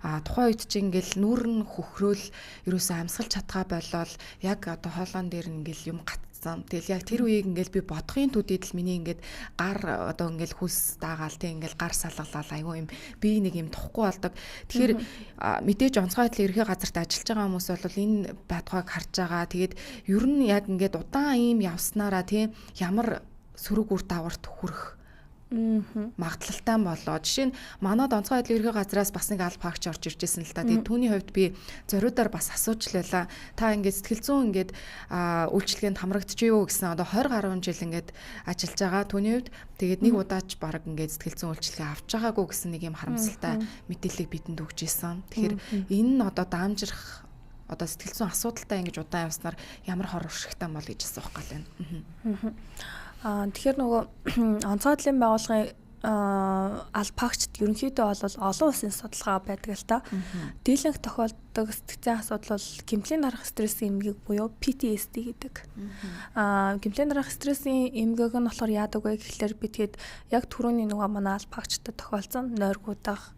А тухайн үед чи ингээд нүүр нь хөхрөөл ерөөсөө амьсгалж чадхаа болол яг одоо хоолоон дээр ингээд юм гатсан. Тэгэл яг тэр үеийг ингээд би бодохын төдийд л миний ингээд гар одоо ингээд хөлс даагаал тэг ингээд гар салгалал айгүй юм би нэг юм тухгүй болдог. Тэгэхээр мэдээж онцгой байдлын ерхий газарт ажиллаж байгаа хүмүүс бол энэ байтугайг харж байгаа. Тэгээд ер нь яг ингээд удаан ийм явснараа тийм ямар сөрөг үр дагаварт хүрэх магадлалтай болоо. Жишээ нь манад онцгой байдлын ерхий газраас бас нэг аль пагч орж ирж байсан л та. Тэгээд түүний хувьд би зориудаар бас асууж л байла. Та ингээд сэтгэл зүйн ингээд үйлчилгээнд хамрагдчих юу гэсэн одоо 20 гаруй жил ингээд ажиллаж байгаа. Түүний хувьд тэгээд нэг удаач баг ингээд сэтгэл зүйн үйлчилгээ авч байгаагүй гэсэн нэг юм харамсалтай мэдээллийг бидэнд өгч ирсэн. Тэгэхээр энэ нь одоо даамжрах одоо сэтгэл зүйн асуудалтай ингэж удаан явснаар ямар хор уршигтай бол гэж асуух гал байна. Тэгэхээр нөгөө онцгой байдлын байгууллагын алпагчд ерөнхийдөө бол олон улсын судалгаа байдаг л та. Дийлэнх тохиолддог сэтгцэн асуудал бол гэмтлийн дараах стрессийн эмгэг буюу PTSD гэдэг. Гэмтлийн дараах стрессийн эмгэг нь болохоор яадаг вэ гэхлээр би тэгэд яг түрүүний нөгөө манай алпагчдад тохиолдсон нойргуудах,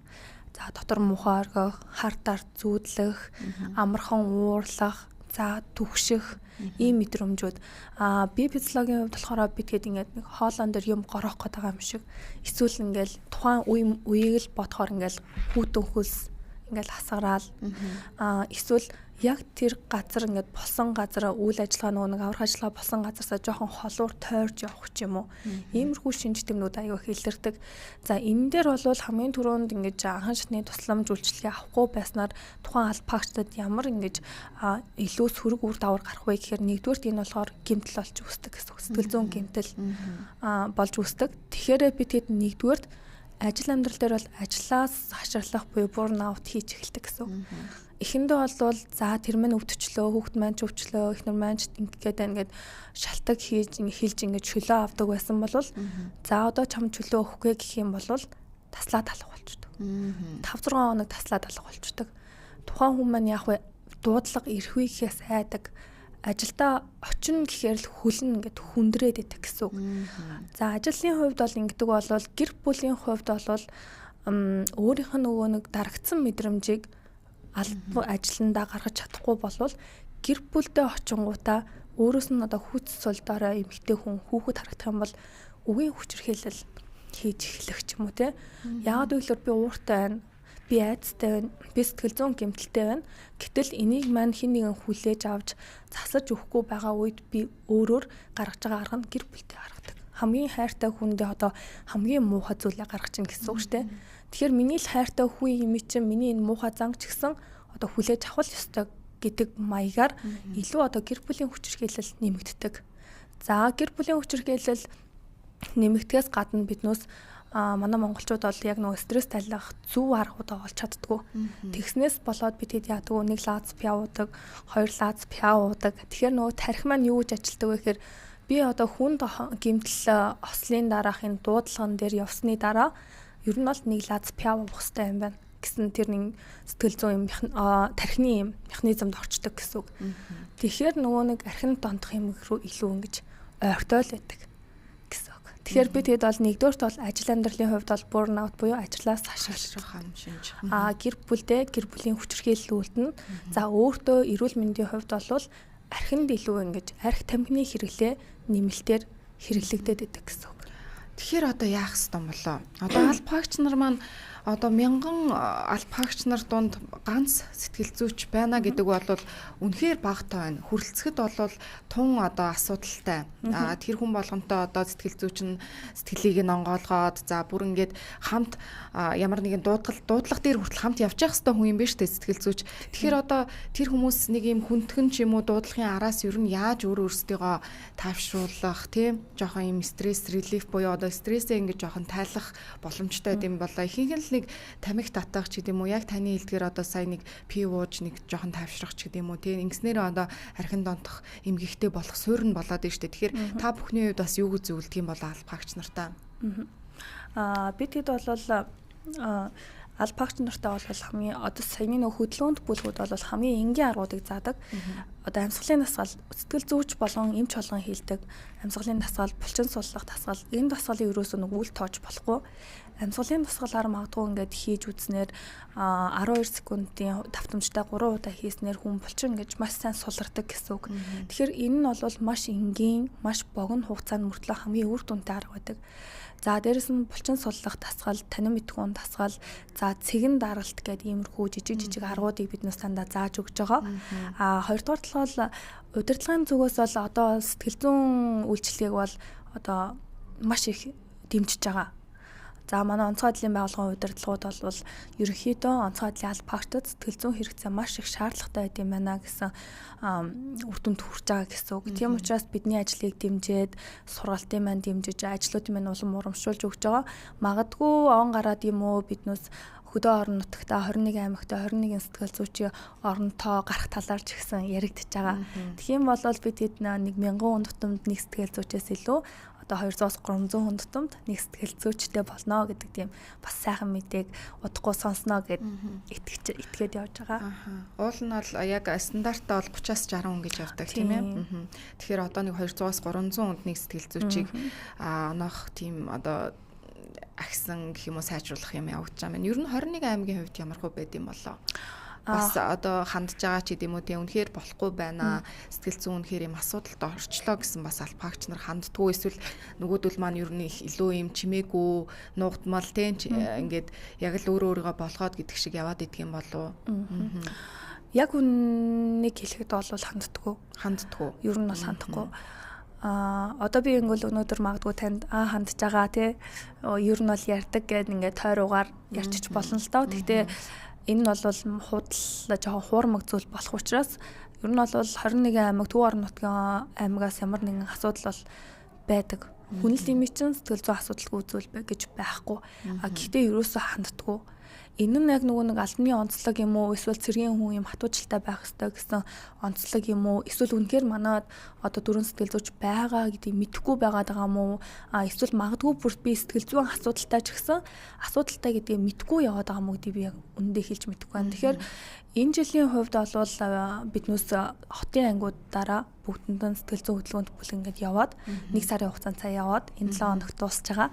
за дотор муухай оргих, хар дарт зүүдлэх, амархан уурлах, за түгших ийм мэдрэмжүүд. Би физиологийн хувьд болохоор би тэгэд ингээд нэг хоолон дээр юм горох гээд байгаа юм шиг эсвэл ингээд тухайн үеийг л бодохоор ингээд хүүтэн хөлс ингээд хасгараал эсвэл яг тэр газар ингээд болсон газар үйл ажиллагаа нөгөө нэг аврах ажиллагаа болсон газарсаа жоохон холуур тойрж явах ч юм уу. Иймэрхүү шинж тэмдгүүд аюу их илэрдэг. За энэ дээр бол хамгийн түрүүнд ингээд анхан шатны тусламж үйлчилгээ авахгүй байснаар тухайн алпагчдад ямар ингээд илүү сөрөг үр дагавар гарах вэ гэхээр нэгдүгээрт энэ болохоор гэмтэл болж үүсдэг гэсэн үг. Сэтгэл зүйн гэмтэл болж үүсдэг. Тэгэхээр би тэгэд нэгдүгээрт ажил амьдрал дээр бол ажлаас хаширлах буюу burn out хийж эхэлдэг гэсэн үг. Эхэндээ бол за тэр мань өвдчлөө, хүүхд маань ч өвчлөө, эхнэр маань ч ингээд байна гэд шалтаг хийж хэлж ингээд чөлөө авдаг байсан бол за одоо чам чөлөө өгөхгүй гэх юм бол таслаа талах болчдөг. 5 6 хоног таслаа талах болчдөг. Тухайн хүн маань яг вэ дуудлага ирэх вэ гэхээс айдаг. Ажилдаа очино гэхээр л хөлн ингээд хүндрээд идэх гэсэн үг. За ажлын хувьд бол ингэдэг бол гэр бүлийн хувьд бол өөрийнх нь нөгөө нэг дарагдсан мэдрэмжийг Албан ажилландаа гаргаж чадахгүй болвол гэр бүлдээ очингуудаа өөрөөс нь одоо хүч сулдаараа эмэгтэй хүн хүүхэд харагдах юм бол үгийн хүчирхийлэл хийж эхлэх ч юм уу те. Яагаад гэвэл би ууртай байна, би айдастай байна, би сэтгэл зүйн гэмтэлтэй байна. Гэтэл энийг маань хэн нэгэн хүлээж авч засаж өгөхгүй байгаа үед би өөрөөр гаргаж байгаа арга нь гэр бүлтэй гаргадаг. Хамгийн хайртай хүндээ одоо хамгийн муухай зүйлээ гаргаж ийн гэсэн үг шүү дээ. Тэгэхээр миний л хайртай хүн юм чинь миний энэ муухай зан ч гэсэн одоо хүлээж авах ёстой гэдэг маягаар илүү одоо гэр бүлийн хүчирхийлэл нэмэгддэг. За гэр бүлийн хүчирхийлэл нэмэгдэхээс гадна биднээс манай монголчууд бол яг нөгөө стресс тайлах зөв аргуудаа олж чаддгүй. Тэгснээс болоод бид хэд яадаг вэ? Нэг лааз пиа уудаг, хоёр лааз пиа уудаг. Тэгэхээр нөгөө тархи маань юу гэж ажилтдаг вэ гэхээр би одоо хүнд гэмтэл ослын дараах энэ дуудлаган дээр явсны дараа ер нь бол нэг лааз пиа уух хэрэгтэй юм байна гэсэн тэр нэг сэтгэл зүйн юм тархины юм механизмд орчдөг гэсэн үг. Тэгэхээр нөгөө нэг архинд донтох юм руу илүү ингэж ойртой л байдаг гэсэн үг. Тэгэхээр би тэгэд бол нэгдүгээрт бол ажил амьдралын хувьд бол burnout буюу ажлаас хашгирах ам шинж. Гэр бүлдээ гэр бүлийн хүчирхийлэл үлдэнэ. За өөртөө эрүүл мэндийн хувьд бол архинд илүү ингэж арх тамхины хэрэглээ нэмэлтээр хэрэглэгдээд байдаг гэсэн үг. Тэгэхээр одоо яах ёстой юм болоо? Одоо албаагч нар маань одоо мянган албаагч нар дунд ганц сэтгэл зүйч байна гэдэг бол үнэхээр багатай байна. Хүрэлцэхэд бол тун одоо асуудалтай. Тэр хүн болгонтой одоо сэтгэл зүйч нь сэтгэлийг нь онгоолгоод за бүр ингээд хамт ямар нэгэн дуудлага дээр хүртэл хамт явж явах ёстой хүн юм биш үү сэтгэл зүйч. Тэгэхээр одоо тэр хүмүүс нэг юм хүндхэн ч юм уу дуудлагын араас ер нь яаж өөр өөрсдийгөө таавшруулах тийм жоохон юм стресс релиф буюу одоо стрессээ ингээд жоохон тайлах боломжтой юм болоо. Ихэнх нь л нэг тамхи татах ч гэдэм үү яг таны хэлдгээр одоо сая нэг пи ууж нэг жоохон тайвшрах ч гэдэм үү тийм ингэснээр одоо архин донтох эмгэгтэй болох суурь нь болоод байна шүү дээ. Тэгэхээр та бүхний хувьд бас юу гэж зөвлөдөг юм болоо албаагч нартаа? Бид хэд бол албаагч нартай бол хамгийн одоо саяны нөх хөдөлгөөнт бүлгүүд бол хамгийн энгийн аргуудыг заадаг. Одоо амьсгалын дасгал, сэтгэл зүйч болон эмч болгон хийлдэг. Амьсгалын дасгал, булчин суллах дасгал, энэ дасгалыг ерөөсөө нэг үл тоож болохгүй. Амьсгалын дасгалаар магадгүй ингээд хийж үзснээр 12 секундын давтамжтай 3 удаа хийснээр хүн булчин ингэж маш сайн сулардаг гэсэн үг. Тэгэхээр энэ нь бол маш энгийн, маш богино хугацаанд мөртлөө хамгийн үр дүнтэй арга байдаг. За дээрэс нь булчин суллах дасгал, танин мэдхүүн дасгал, за цэгэн даралт гэдэг иймэрхүү жижиг жижиг аргуудыг бид нас дандаа зааж өгч байгаа. Хоёрдугаар талбал удирдлагын зүгээс бол одоо сэтгэл зүйн үйлчилгээг бол одоо маш их дэмжиж байгаа. За манай онцгой байдлын байгууллагын удирдлагууд бол ерөнхийдөө онцгой байдлын албаагчдад сэтгэл зүйн хэрэгцээ маш их шаардлагатай байд юм байна гэсэн үр дүнд хүрч байгаа гэсэн үг. Тийм учраас бидний ажлыг дэмжиж, сургалтын маань дэмжиж, ажлуудын маань улам урамшуулж өгч байгаа. Магадгүй он гараад юм уу биднээс хөдөө орон нутагта 21 аймагта 21 сэтгэл зүйчийн оронтоо гарах талаар ч гэсэн яригдчихэж байгаа. Тэгэх юм бол бид хэд нэг 1000 хүн тутамд нэг сэтгэл зүйчээс илүү одоо 200-аас 300 хүн тутамд нэг сэтгэл зүйчтэй болно гэдэг тийм бас сайхан мэдээг удахгүй сонсноо гэд итгээд явж байгаа. Уул нь бол яг стандартаа бол 30-аас 60 хүн гэж явдаг тийм ээ. Тэгэхээр одоо нэг 200-аас 300 хүнд нэг сэтгэл зүйчийг оноох тийм одоо агсан гэх юм уу сайжруулах юм явагдаж байгаа юм. Ер нь 21 аймгийн хувьд ямар хөө байд юм болоо? Бас одоо хандж байгаа ч гэдэм үү тийм үнэхээр болохгүй байна. Сэтгэл зүйн үнэхээр юм асуудалд орчлоо гэсэн бас албаагч нар ханддаггүй эсвэл нөгөөдөл маань ер нь их илүү юм чимээгүй нуугдмал тийм ингээд яг л өөрөө өөрийгөө болгоод гэдэг шиг яваад идэх юм болов уу? Яг үннийг хэлэхэд бол ханддаггүй. Ханддаггүй. Ер нь бол хандахгүй. Одоо би ингэвэл өнөөдөр магадгүй танд хандж байгаа тий ер нь бол ярьдаг гэд ингээд тойруугаар ярьчих болно л доо. Гэхдээ энэ нь бол худал жоохон хуурмаг зүйл болох учраас ер нь бол 21 аймаг Төв орон нутгийн аймагаас ямар нэгэн асуудал бол байдаг. Хүн л юм чинь сэтгэл зүйн асуудалгүй зүйл бай гэж байхгүй. Гэхдээ ерөөсөө ханддаггүй. Энэ нь яг нөгөө нэг албаны онцлог юм уу эсвэл цэргийн хүн юм хатуужилтай байх ёстой гэсэн онцлог юм уу эсвэл үнэхээр манад одоо дөрвөн сэтгэл зүйч байгаа гэдгийг мэдэхгүй байгаад байгаа юм уу эсвэл магадгүй бүр би сэтгэл зүйн асуудалтай ч гэсэн асуудалтай гэдгийг мэдэхгүй яваад байгаа юм уу гэдгийг би яг үнэндээ хэлж мэдэхгүй байна. Тэгэхээр энэ жилийн хувьд бол биднээс хотын ангиудаараа бүгдэнд нь сэтгэл зүйн хөдөлгөөнт бүлэг ингээд яваад 1 сарын хугацаанд цаа яваад энэ 7 хоногт дуусч байгаа.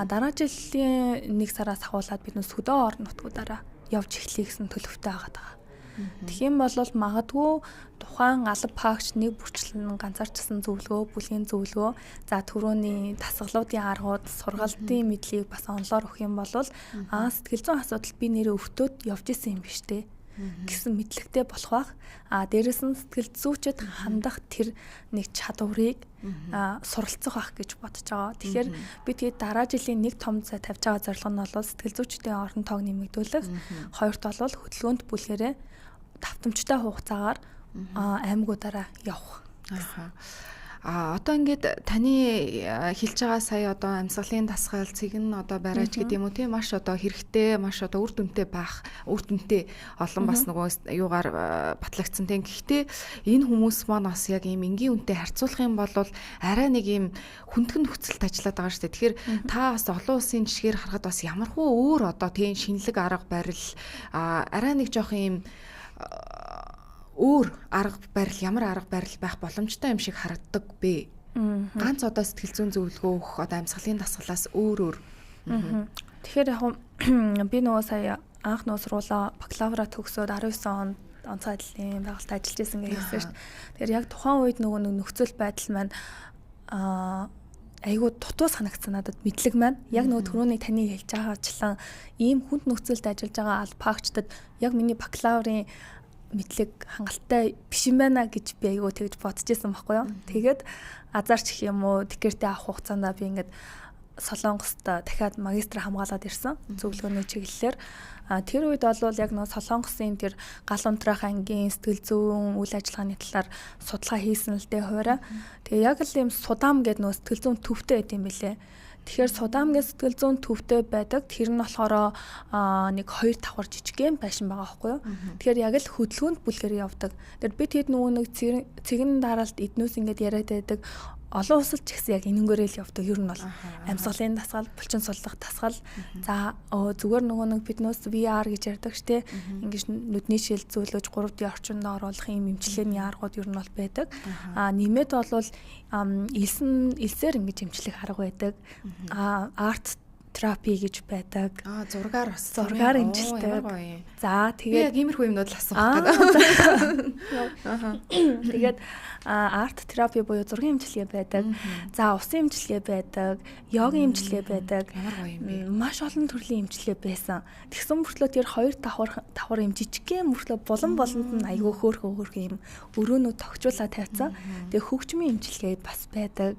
Дараа жилийн 1 сараас ахуулаад биднээс хөдөө орон нутгуудаараа явж эхлэе гэсэн төлөвтэй байгаа. Тэгэх юм бол магадгүй тухайн алба хаагч нэг бүрчлэн ганцаарчсан зөвлөгөө, бүлгийн зөвлөгөө, за түрүүний дасгалуудын аргууд, сургалтын мэдлэгийг бас онлоор өгөх юм бол сэтгэл зүйн асуудал би нэрээ өвтөөд явж исэн юм биш үү гэсэн мэдлэгтэй болох байх. А дээрэс нь сэтгэл зүйчэд хандах тэр нэг чадварыг суралцах байх гэж бодож байгаа. Тэгэхээр би тэгээд дараа жилийн нэг том тавьж байгаа зорилго нь бол сэтгэл зүйчдийн орон тоог нэмэгдүүлэх. Хоёрт бол хөдөлгөөнт бүлгэрээ давтамжтай хугацаагаар аймагуудаараа явах. А одоо ингээд таны хэлж байгаа сая одоо амьсгалын дасгал, цэг нь одоо бариач гэдэг юм уу тийм маш одоо хэрэгтэй, маш одоо үр дүнтэй байх, үр дүнтэй олон бас нөгөө юугаар батлагдсан тийм. Гэхдээ энэ хүмүүс маань бас яг ийм энгийн үнтэй харьцуулах юм бол арай нэг ийм хүндхэн нөхцөлд ажиллаад байгаа шүү дээ. Тэгэхээр та бас олон улсын жишгээр харахад бас ямархуу өөр одоо тийм шинэлэг арга барил арай нэг жоох ийм өөр арга барил, ямар арга барил байх боломжтой юм шиг харагддаг бэ? Ганц одоо сэтгэл зүйн зөвлөгөө өгөх одоо амьсгалын дасгалаас өөр. Тэгэхээр яг би нөгөө сая анх нөгөө сургуулаа бакалавра төгсөөд 19 онд онцгой байдлын байгууллагад ажиллаж исэн гэж хэлсэн шүү дээ. Тэгэхээр яг тухайн үед нөгөө нөхцөл байдал маань айгүй дутуу санагдсан надад мэдлэг маань. Яг нөгөө түрүүний таны хэлж байгаачлан ийм хүнд нөхцөлд ажиллаж байгаа албаагчдад яг миний бакалаврын мэдлэг хангалттай биш юм байна гэж би айгүй тэгж бодож исэн байхгүй юу. Тэгээд азарч гэх юм уу декретээ авах хугацаанд би ингээд Солонгост дахиад магистр хамгаалаад ирсэн зөвлөгөөний чиглэлээр. Тэр үед бол яг нөө Солонгосын тэр гал унтраах ангийн сэтгэл зүйн үйл ажиллагааны талаар судалгаа хийсэн л дээ хуваараа. Тэгээ яг л ийм Судаам гэдэг нөө сэтгэл зүйн төвтэй байт юм билэ. Тэгэхээр Судаам гэх сэтгэл зүйн төвтэй байдаг. Тэр нь болохоор нэг 2 давхар жижигхэн байшин байгаа байхгүй юу. Тэгэхээр яг л хөдөлгөөнд бүлгээр явдаг. Тэгэхээр би тэд нөгөө нэг цэгэн дараалт эднүүс ингээд яриад байдаг. Олон улсад ч гэсэн яг энэнгээрээ л явдаг. Ер нь бол амьсгалын дасгал, булчин суллах дасгал. За зүгээр нөгөө нэг биднээс VR гэж ярьдаг штэ. Ингэж нүдний шил зөөлөж 3D орчинд оруулах юм эмчилгээний аргууд ер нь бол байдаг. Нэмээд бол элсээр ингэж эмчлэх арга байдаг. Арт терапи гэж байдаг. Зургаар бас зургаар эмчилдэг. За тэгээд яг иймэрхүү юмнууд л асуух гэдэг. Тэгээд арт терапи буюу зургийн эмчилгээ байдаг. За усын эмчилгээ байдаг, йогийн эмчилгээ байдаг. Ямар гоё юм бэ? Маш олон төрлийн эмчилгээ байсан. Тэгсэн мөртлөө тэр хоёр давхар юм жижигхэн мөртлөө булан болонд нь айгүй хөөрхөн юм өрөөнүүд тогтжуулаад тавьсан. Тэгээ хөгжмийн эмчилгээ бас байдаг.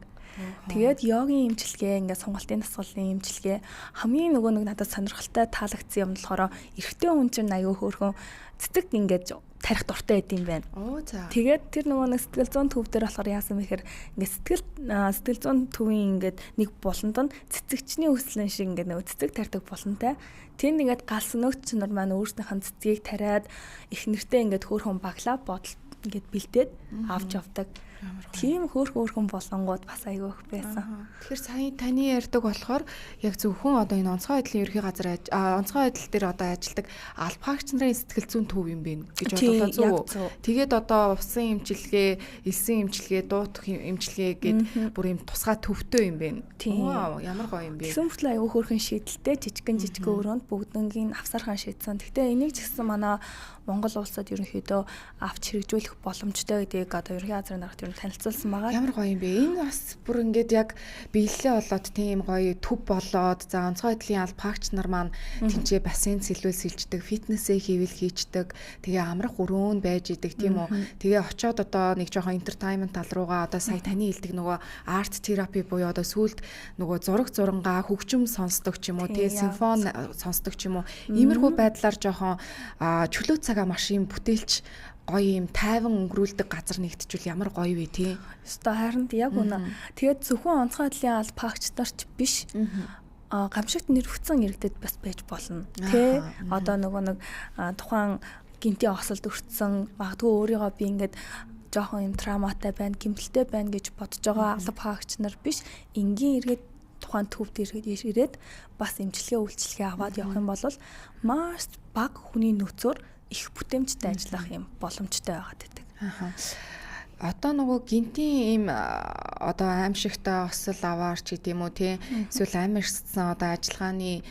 Тэгээд йогийн эмчилгээ, ингээд сонголтын дасгалын эмчилгээ хамгийн нөгөө нэг надад сонирхолтой таалагдсан юм болохоор эрэгтэй хүн чинь аюу хөөрхөн цэцэг ингээд тарих дуртай байд юм байна. Тэгээд тэр нөгөө нэг сэтгэл зүйн төв дээр болохоор яасан бэ гэхээр ингээд сэтгэл зүйн төвийн ингээд нэг буланд нь цэцэгчний өслөн шиг ингээд нөгөө цэцэг тарьдаг булантай. Тэнд ингээд гал сөнөөгч нар маань өөрснийх нь цэцгийг тариад их нэртэй ингээд хөөрхөн баглаа бодол ингээд бэлдээд авч явдаг. Тийм хөөрхөн болонгууд бас айгүй их байсан. Тэгэхээр сая таны ярьдаг болохоор яг зөвхөн одоо энэ онцгой байдлын ерхий газар онцгой байдал дээр одоо ажилладаг албаагч нарын сэтгэл зүйн төв юм бэ гэж бодлоо зөв үү? Тэгээд одоо усын эмчилгээ, элсэн эмчилгээ, дуут эмчилгээ гэд бүр юм тусгай төвтэй юм бэ. Вау, ямар гоё юм бэ. Тэгсэн мөртлөө айгүй хөөрхөн шийдэлтэй жижигэн жижигэн өрөөнд бүгднгийн авсархан шийдсэн. Гэхдээ энийг ч гэсэн манай Монгол улсад ерөнхийдөө авч хэрэгжүүлэх боломжтой гэдгийг одоо ерөнхий газрын даргад ер нь танилцуулсан байгаа. Ямар гоё юм бэ? Энэ бас бүр ингээд яг биелэлээ болоод тийм гоё төв болоод за онцгой байдлын албаагч нар маань тэнцээ бассейн сэлвэл сэлждэг, фитнесээ хийвэл хийчдэг, тэгээ амрах өрөөнд байж идэг тийм үү? Тэгээ очиод одоо нэг жоохон entertainment тал руугаа одоо сая таны хэлдэг нөгөө арт терапи буюу одоо сүулт нөгөө зураг зурангаа хөгжим сонсдог ч юм уу, тэгээ симфони сонсдог ч юм уу. Иймэрхүү байдлаар жоохон чөлөө цагаа маш юм бүтээлч гоё юм тайван өнгөрүүлдэг газар нэгтжүүл ямар гоё вэ тий. Ёстой харин яг үнэ. Тэгээд зөвхөн онцгой байдлын албаагч нар ч биш. Гамшигт нэрвэгдсэн иргэдэд бас байж болно. Тэ одоо нөгөө нэг тухайн гинтийн осолд өртсөн магадгүй өөрийгөө би ингээд жоохон юм травматай байна, гэмтэлтэй байна гэж бодож байгаа албаагч нар биш. Энгийн иргэд тухайн төвд ирээд бас эмчилгээ үйлчилгээ аваад явах юм бол маш бага хүний нөөцөөр их бүтээмжтэй ажиллах юм боломжтой байгаад байдаг. Одоо нөгөө гинтийн ийм одоо аимшигтай осол аваар ч гэдэм үү тий эсвэл амьсгсан одоо ажиллагааны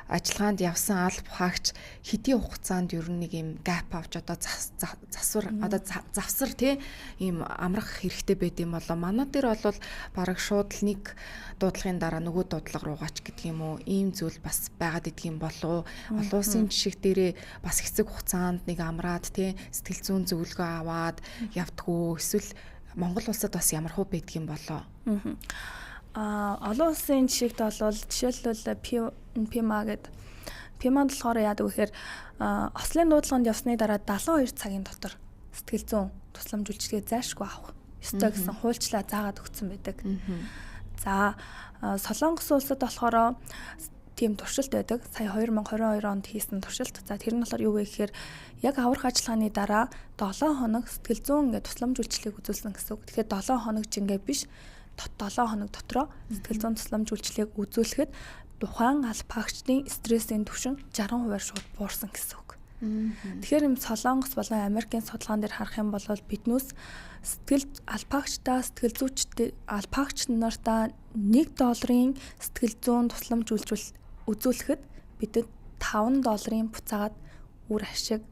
Ажиллагаанд явсан алба хаагч хэдийн хугацаанд ер нь нэг юм gap авч одоо засвар одоо завсар тий ийм амрах хэрэгтэй байд юм болоо. Манай дээр бол бараг шууд л нэг дуудлагын дараа нөгөө дуудлага руугаач гэдэг юм уу, ийм зүйл бас байгаад идэх юм болов. Олон улсын жишг дээрээ бас хэсэг хугацаанд нэг амраад тий сэтгэл зүйн зөвлөгөө аваад явдгүү, эсвэл Монгол улсад бас ямар хуу байдг юм болоо? Олон улсын жишэгт бол жишээлбэл PMA гэдэг. PMA-д болохоор яадаг вэ гэхээр ослын дуудлаганд явсны дараа 72 цагийн дотор сэтгэл зүйн тусламж үйлчилгээ зайлшгүй авах ёстой гэсэн хуульчлаа заагаад өгсөн байдаг. За, Солонгос улсад болохоор тийм туршилт байдаг. Сая 2022 онд хийсэн туршилт. За, тэр нь болохоор юу вэ гэхээр яг аврах ажиллагааны дараа 7 хоног сэтгэл зүйн ингээд тусламж үйлчилгээг үзүүлсэн гэсэн үг. Тэгэхээр 7 хоног ч ингээд биш, 7 хоног дотроо сэтгэл зүйн тусламж үйлчилгээг үзүүлэхэд тухайн алпагчдын стрессийн түвшин 60%-аар шууд буурсан гэсэн үг. Тэгэхээр юм Солонгос болон Америкийн судалгаан дээр харах юм бол биднээс сэтгэл алпагчдаа сэтгэл зүйчтэй алпагч нартаа 1 долларын сэтгэл зүйн тусламж үзүүлэхэд бидэд 5 долларын буцаагаад үр ашиг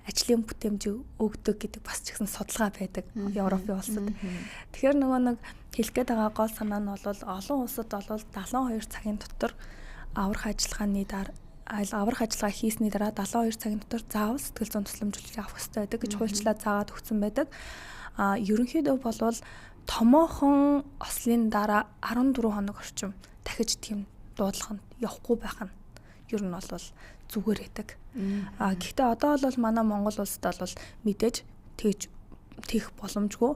ажлын бүтээмжийг өгдөг гэдэг бас ч гэсэн судалгаа байдаг Европын улсад. Тэгэхээр нөгөө нэг хэлэх гээд байгаа гол санаа нь бол олон улсад бол 72 цагийн дотор аврах ажиллагааны дараа аврах ажиллагаа хийсний дараа 72 цагийн дотор заавал сэтгэл зүйн тусламж үйлчилгээ авах ёстой байдаг гэж хуульчлаа заагаад өгсөн байдаг. Ерөнхийдөө болвол томоохон ослын дараа 14 хоног орчим дахиж тийм дуудлаганд явахгүй байх нь ер нь бол зүгээр байдаг. Гэхдээ одоо бол манай Монгол улсад бол мэдээж тэгж тех боломжгүй.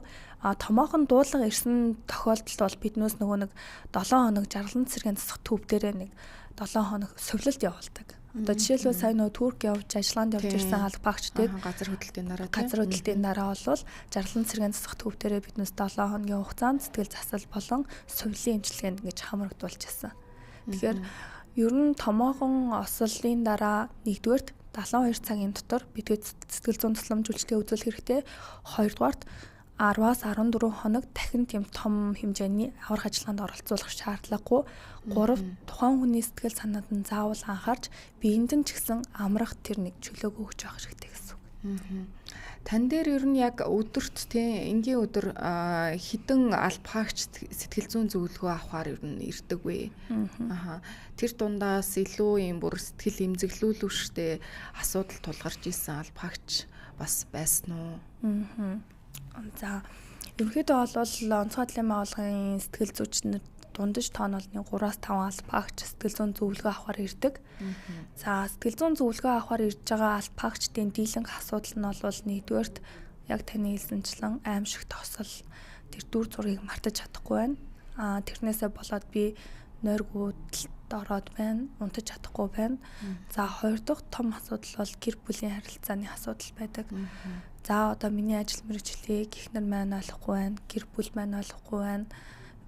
Томоохон дуудлага ирсэн тохиолдолд бол биднээс нөгөө нэг 7 хоног жаргалан цэргийн засах төв дээрээ нэг 7 хоног сувилалт явуулдаг. Одоо жишээлбэл сая нөгөө Турк явж ажиллагаанд явж ирсэн албаагчдыг газар хөдлөлтийн дараа газар хөдлөлтийн дараа бол жаргалан цэргийн засах төв дээрээ биднээс 7 хоногийн хугацаанд сэтгэл засал болон сувилын эмчилгээнд ингэж хамрагдуулж байсан. Тэгэхээр ер нь томоохон ослын дараа нэгдүгээрт 72 цагийн дотор бидэд сэтгэл зүйн тусламж үйлчилгээ үзүүлэх хэрэгтэй. Хоёрдугаарт 10-аас 14 хоног дахин тийм том хэмжээний аврах ажиллагаанд оролцуулах шаардлагагүй. 3 тухайн хүний сэтгэл санаанд нь заавал анхаарч биеинд нь ч гэсэн амрах тэр нэг чөлөөг өгч явах хэрэгтэй гэсэн үг. Тан дээр ер нь яг өдөрт тийм энгийн өдөр хідэн албахаагч сэтгэл зүйн зөвлөгөө авахар ер нь ирдэг вэ? Аха. Тэр дундаас илүү юм бүр сэтгэл эмзэглүүлвштэй асуудал тулгарч исэн албахаагч бас байсан уу? За, ерөнхийдөө бол онцгой байдлын байгууллагын сэтгэл зүйч нар дундаж тоон бол 3-аас 5 албаагч сэтгэл зүйн зөвлөгөө авахар ирдэг. За, сэтгэл зүйн зөвлөгөө авахар ирж байгаа албаагчдын дийлэнх асуудал нь бол нэгдүгээрт яг таны хэлсэнчлэн аимшиг тосол тэр дүр зургийг мартаж чадахгүй байна. Тэрнээсээ болоод би нойргүйдэлд ороод байна, унтаж чадахгүй байна. За, хоёр дахь том асуудал бол гэр бүлийн харилцааны асуудал байдаг. За, одоо миний ажил мэргэжлийг эхнэр маань ойлгохгүй байна, гэр бүл маань ойлгохгүй байна,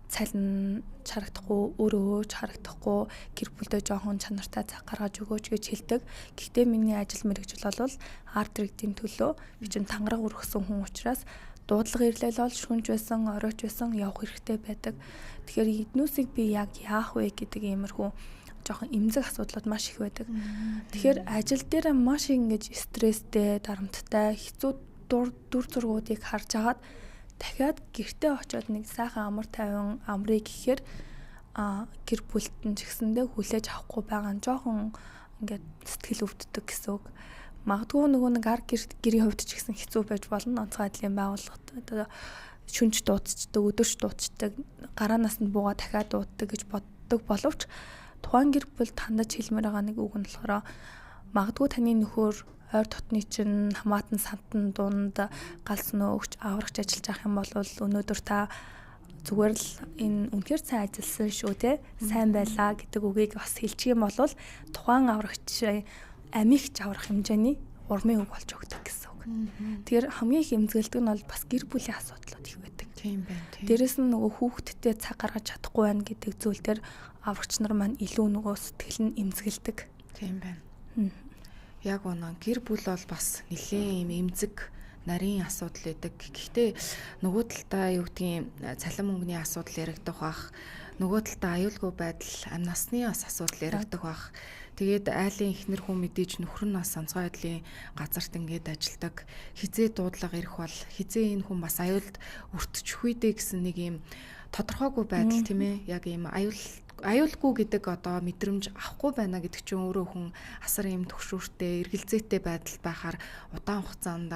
цалин харагдахгүй, өөрөө ч харагдахгүй, гэр бүлдээ жоохон чанартай цаг гаргаж өгөөч гэж хэлдэг. Гэхдээ миний ажил мэргэжил бол ард иргэдийн төлөө би чинь тангараг өргөсөн хүн учраас дуудлага ирлэл бол шүнж байсан, оройч байсан явах хэрэгтэй байдаг. Тэгэхээр эднүсийг би яг яах вэ гэдэг иймэрхүү жоохон эмзэг асуудлууд маш их байдаг. Тэгэхээр ажил дээр маш их ингэж стресстэй, дарамттай, хэцүү дүр зургуудыг харж агаад дахиад гэртээ очиод нэг сайхан амар тайван амрыг гэхээр гэр бүлт нь ч гэсэндээ хүлээж авахгүй байгаа нь жоохон ингээд сэтгэл өвддөг гэсэн үг. Магадгүй нөгөө нэг ар гэрийн хувьд ч гэсэн хэцүү байж болно. Онцгой байдлын байгууллагт одоо шүнж дуудчихдаг, өдөрч дуудчихдаг, гараанаас нь буугаа дахиад дууддаг гэж боддог боловч тухайн гэр бүл тандаж хэлмээр байгаа нэг үг нь болохоор магадгүй таны нөхөр ойр дотны чинь хамаатан сантан дунд галс нөгч аврагч ажиллаж авах юм бол өнөөдөр та зүгээр л энэ үнэхээр сайн ажилласан шүү те сайн байлаа гэдэг үгийг бас хэлчих юм бол тухайн аврагч амигч аврах хэмжээний урмын үг болж өгдөг гэсэн үг. Тэгэхээр хамгийн их эмзэгэлдэг нь бол бас гэр бүлийн асуудлууд их байдаг. Тийм байна. Тийм. Дээрэс нь нөгөө хүүхдтэй цаг гаргаж чадахгүй байна гэдэг зүйл дээр аврагч нар маань илүү нөгөө сэтгэл нь эмзэгэлдэг. Тийм байна. Яг үнэн, гэр бүл бол бас нэлээд юм эмзэг нарийн асуудал байдаг. Гэхдээ нөгөө талдаа юу гэдгийг цалин мөнгөний асуудал яригдах бах. Нөгөө талдаа аюулгүй байдал, амь насны бас асуудал яригдах бах. Тэгээд айлын эхнэр хүн мэдээж нөхөр нь бас онцгой байдлын газарт ингээд ажилдаг. Хизээ дуудлага ирэх бол хизээ энэ хүн бас аюулд өртчих үү дээ гэсэн нэг юм тодорхойгүй байдал тийм ээ. Яг ийм аюулгүй гэдэг одоо мэдрэмж авахгүй байна гэдэг чинь өөрөө хүн асар ийм төгшүүртэй, эргэлзээтэй байдалд байхаар удаан хугацаанд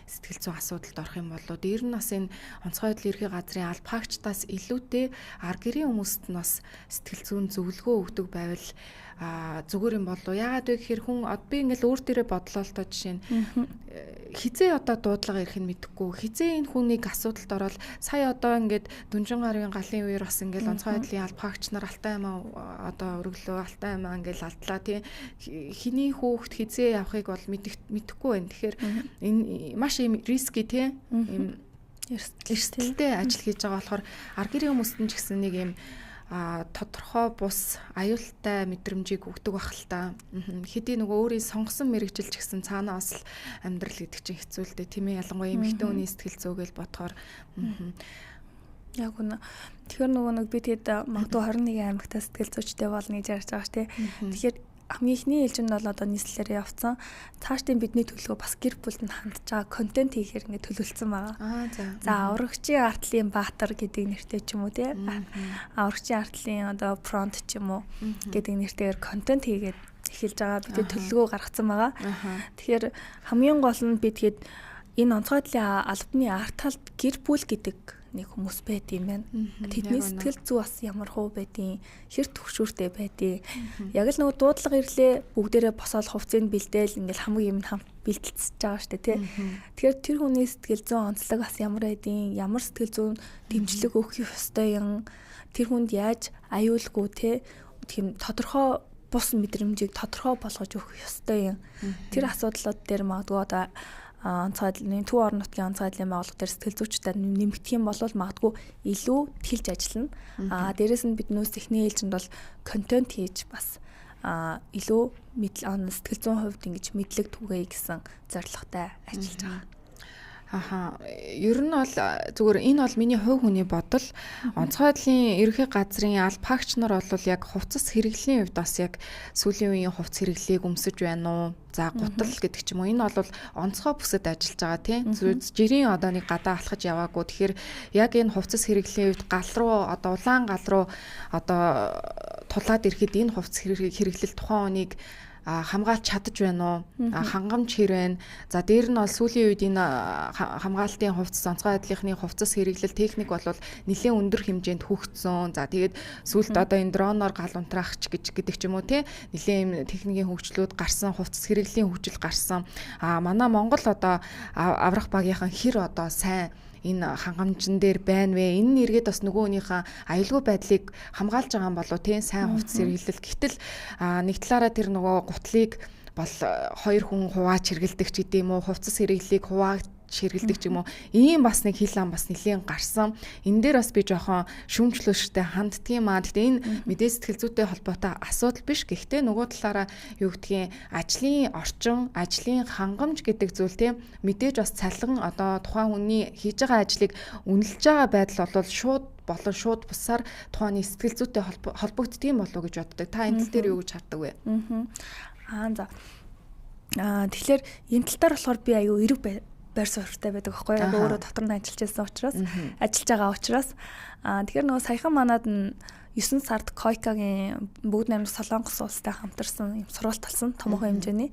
сэтгэл зүйн асуудалд орох юм болоо. Дээр нь бас энэ онцгой байдлын ерхий газрын албахаагчдаас илүүтэй ар гэрийн хүмүүст нь бас сэтгэл зүйн зөвлөгөө өгдөг байвал зүгээр юм болов. Яагаад вэ гэхээр хүн би ингээл өөр дээрээ бодлоо л доо, жишээ нь хизээ одоо дуудлага ирэх нь мэдэхгүй. Хизээ энэ хүнийг асуудалд ороод сая одоо ингээд дүнжин гарын галын үеэр бас ингээл онцгой байдлын албахаагч нар алтай амаа одоо өргөлөө, алтай амаа ингээл алдлаа тий. Хиний хүүхэд хизээ явахыг бол мэдэхгүй байна. Тэгэхээр энэ маш ийм риски тий. Ийм эрсдэлтэй ажил хийж байгаа болохоор ар гэрийн хүмүүст нь ч гэсэн нэг ийм тодорхой бус аюултай мэдрэмжийг өгдөг бах л та. Хэдий нөгөө өөрийн сонгосон мэрэгжил ч гэсэн цаанаа бас амьдрал гэдэг чинь хэцүү л дээ, тийм ээ. Ялангуяа эмэгтэй хүний сэтгэл зүйгээл бодохоор. Яг үнэ. Тэгэхээр нөгөө нэг би тэгэд магадгүй 21 аймагта сэтгэл зүйчтэй болно гэж ярьж байгаа ш, тий. Тэгэхээр хамгийн эхний ээлжинд бол одоо нийслэлээр явцсан. Цаашдын бидний төлөвлөгөө бас гэр бүлд нь хандж байгаа контент хийхээр ингээд төлөвлөсөн байгаа. За, аврагчийн артлын баатар гэдэг нэртэй ч юм уу тий. Аврагчийн артлын одоо фронт ч юм уу гэдэг нэртэйгээр контент хийгээд эхэлж байгаа. Бид төлөвлөгөө гаргацсан байгаа. Тэгэхээр хамгийн гол нь би тэгэд энэ онцгой байдлын албаны арт талд гэр бүл гэдэг нэг хүмүүс байд юм байна. Тэдний сэтгэл зүй бас ямар хуу байдیں۔ Хэр төгшүүртэй байдیں۔ Яг л нөгөө дуудлага ирлээ, бүгдээрээ босоод хувцсыг бэлдээл ингээл хамаг юм хамт бэлтэлцэж байгаа штэ тий. Тэгэхээр тэр хүний сэтгэл зүйн онцлог бас ямар байдیں۔ Ямар сэтгэл зүйн дэмжлэг өгөх ёстой юм. Тэр хүнд яаж аюулгүй тий тийм тодорхой бус мэдрэмжийг тодорхой болгож өгөх ёстой юм. Тэр асуудлууд дээр магадгүй одоо онцгой байдлын төв орон нутгийн онцгой байдлын байгууллага дээр сэтгэл зүйчдээ нэмэгдэх юм бол магадгүй илүү тэлж ажиллана. Дээрэс нь биднээс эхний ээлжинд бол контент хийж бас илүү сэтгэл зүйн хувьд ингэж мэдлэг түгээе гэсэн зорилготой ажиллаж байгаа. Аха. Ер нь бол зүгээр энэ бол миний хувь хүний бодол. Онцгой байдлын ерөнхий газрын албахаагч нар бол яг хувцас хэрэглэлийн хувьд бас яг сүүлийн үеийн хувцас хэрэглээг өмсөж байна уу? За, гутал гэдэг ч юм уу. Энэ бол онцгой бүсэд ажиллаж байгаа тийм. Жирийн одоо нэг гадаа алхаж яваагүй. Тэгэхээр яг энэ хувцас хэрэглэлийн хувьд гал руу одоо улаан гал руу одоо тулаад ирэхэд энэ хувцас хэрэглэл тухайн хүнийг хамгаалж чадаж байна уу? Хангамж хэр байна? За, дээр нь бол сүүлийн үед энэ хамгаалтын хувцас, онцгой байдлынхны хувцас хэрэглэл техник бол нэлээд өндөр хэмжээнд хөгжсөн. За, тэгээд сүүлд одоо энэ дроноор гал унтраахч гэж гэдэг ч юм уу тий нэлээд юм техникийн хөгжлүүд гарсан, хувцас хэрэглэлийн хөгжил гарсан. Манай Монгол одоо аврах багийнхан хэр одоо сайн энэ хангамжин дээр байна вэ? Энэ нь эргээд бас нөгөө хүнийхээ аюулгүй байдлыг хамгаалж байгаа юм болов тий сайн хувцас хэрэглэл. Гэтэл нэг талаараа тэр нөгөө гутлыг бол хоёр хүн хувааж хэрэгэлдэг ч гэдэм үү, хувцас хэрэглэлийг хувааж хэрэгэлдэг ч юм уу. Ийм бас нэг хил ам бас нэлийн гарсан. Энэ дээр бас би жоохон шүүмжлөштэй ханддаг юм аа. Гэтэ энэ мэдээ сэтгэл зүйтэй холбоотой асуудал биш. Гэхдээ нөгөө талаараа юу гэдгийг ажлын орчин, ажлын хангамж гэдэг зүйл тийм мэдээж бас цалин одоо тухайн хүний хийж байгаа ажлыг үнэлж байгаа байдал бол шууд болон шууд бусаар тухайн сэтгэл зүйтэй холбогддог юм болов уу гэж боддог. Та энэ тал дээр юу гэж хардаг вэ? За. Тэгэхээр энэ тал дээр болохоор би аюу эрэг байр суурьтай байдаг байхгүй яг өөрөө дотор нь ажиллаж байсан учраас, ажиллаж байгаа учраас. Тэгэхээр нөгөө саяхан манад нь 9 сард Койкагийн бүгд найрамдах Солонгос улстай хамтарсан юм сургалт болсон, томоохон хэмжээний.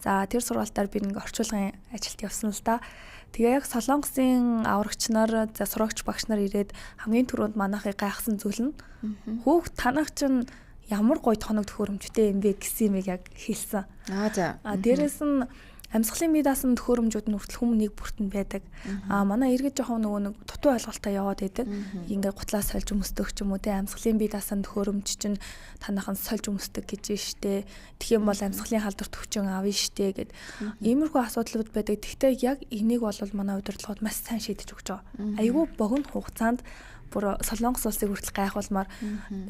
За, тэр сургалтаар би нэг орчуулгын ажилд явсан л да. Тэгээ яг Солонгосын аврагч нар, за сурагч багш нар ирээд хамгийн түрүүнд манайхыг гайхсан зүйл нь "Хүүхд, танах чинь ямар гоё тоног төхөөрөмжтэй юм бэ" гэсэн юмыг яг хэлсэн. За. Дээрээс нь амьсгалын бие даасан төхөөрөмжүүд нь хүртэл хүм нэг бүртэн байдаг. Манай иргэд жоохон нөгөө нэг дутуу ойлголтоо яваад байдаг. Ингээ гутлаа сольж өмсдөг ч юм уу те, амьсгалын бие даасан төхөөрөмж чинь танайхан сольж өмсдөг гэж штэ. Тэгэх юм бол амьсгалын халдвар төвчөн авна штэ гэд. Иймэрхүү асуудлууд байдаг. Гэхдээ яг энийг бол манай удирдлагууд маш сайн шийдэж өгч байгаа. Айгүй богино хугацаанд бүр Солонгос улсыг хүртэл гайхуулмаар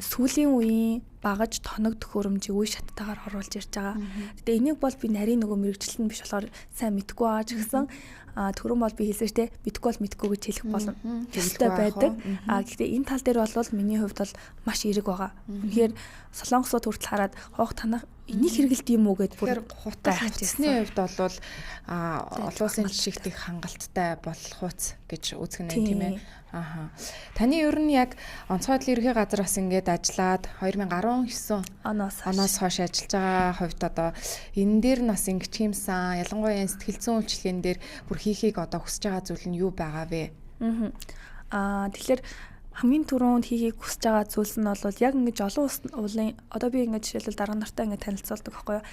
сүүлийн үеийн багаж тоног төхөөрөмжийг үе шаттайгаар оруулж ирж байгаа. Гэтэ энийг бол би нарийн нөгөө мэрэгчлэл нь биш болохоор сайн мэдэхгүй байгаа ч гэсэн түрүүн бол би хэлсэн шүү дээ. Мэдэхгүй бол мэдэхгүй гэж хэлэх болно. Ёстой байдаг. Гэхдээ энэ тал дээр бол миний хувьд бол маш эерэг байгаа. Үнэхээр солонгосууд хүртэл хараад хоох танах энийг хэрэгэлт юм уу гэд бүр хутал хувцсны хувьд бол олон улсын жишгт их хангалттай болох хууц гэж үзэх нь тийм ээ. Аха. Таны ер нь яг онцгой байдлын ерхий газар бас ингээд ажиллаад 2019 оноос хойш ажиллаж байгаа хувьд одоо энэ дээр нь бас ингэж хиймсэн ялангуяа сэтгэл зүйн үйлчилгээн дээр бүр хийхийг одоо хүсэж байгаа зүйл нь юу байгаа вэ? Тэгэхээр хамгийн түрүүнд хийхийг хүсэж байгаа зүйлс нь бол яг ингэж олон улсын одоо би ингэж жишээлбэл дарга нартай ингэж танилцуулдаг байхгүй юу.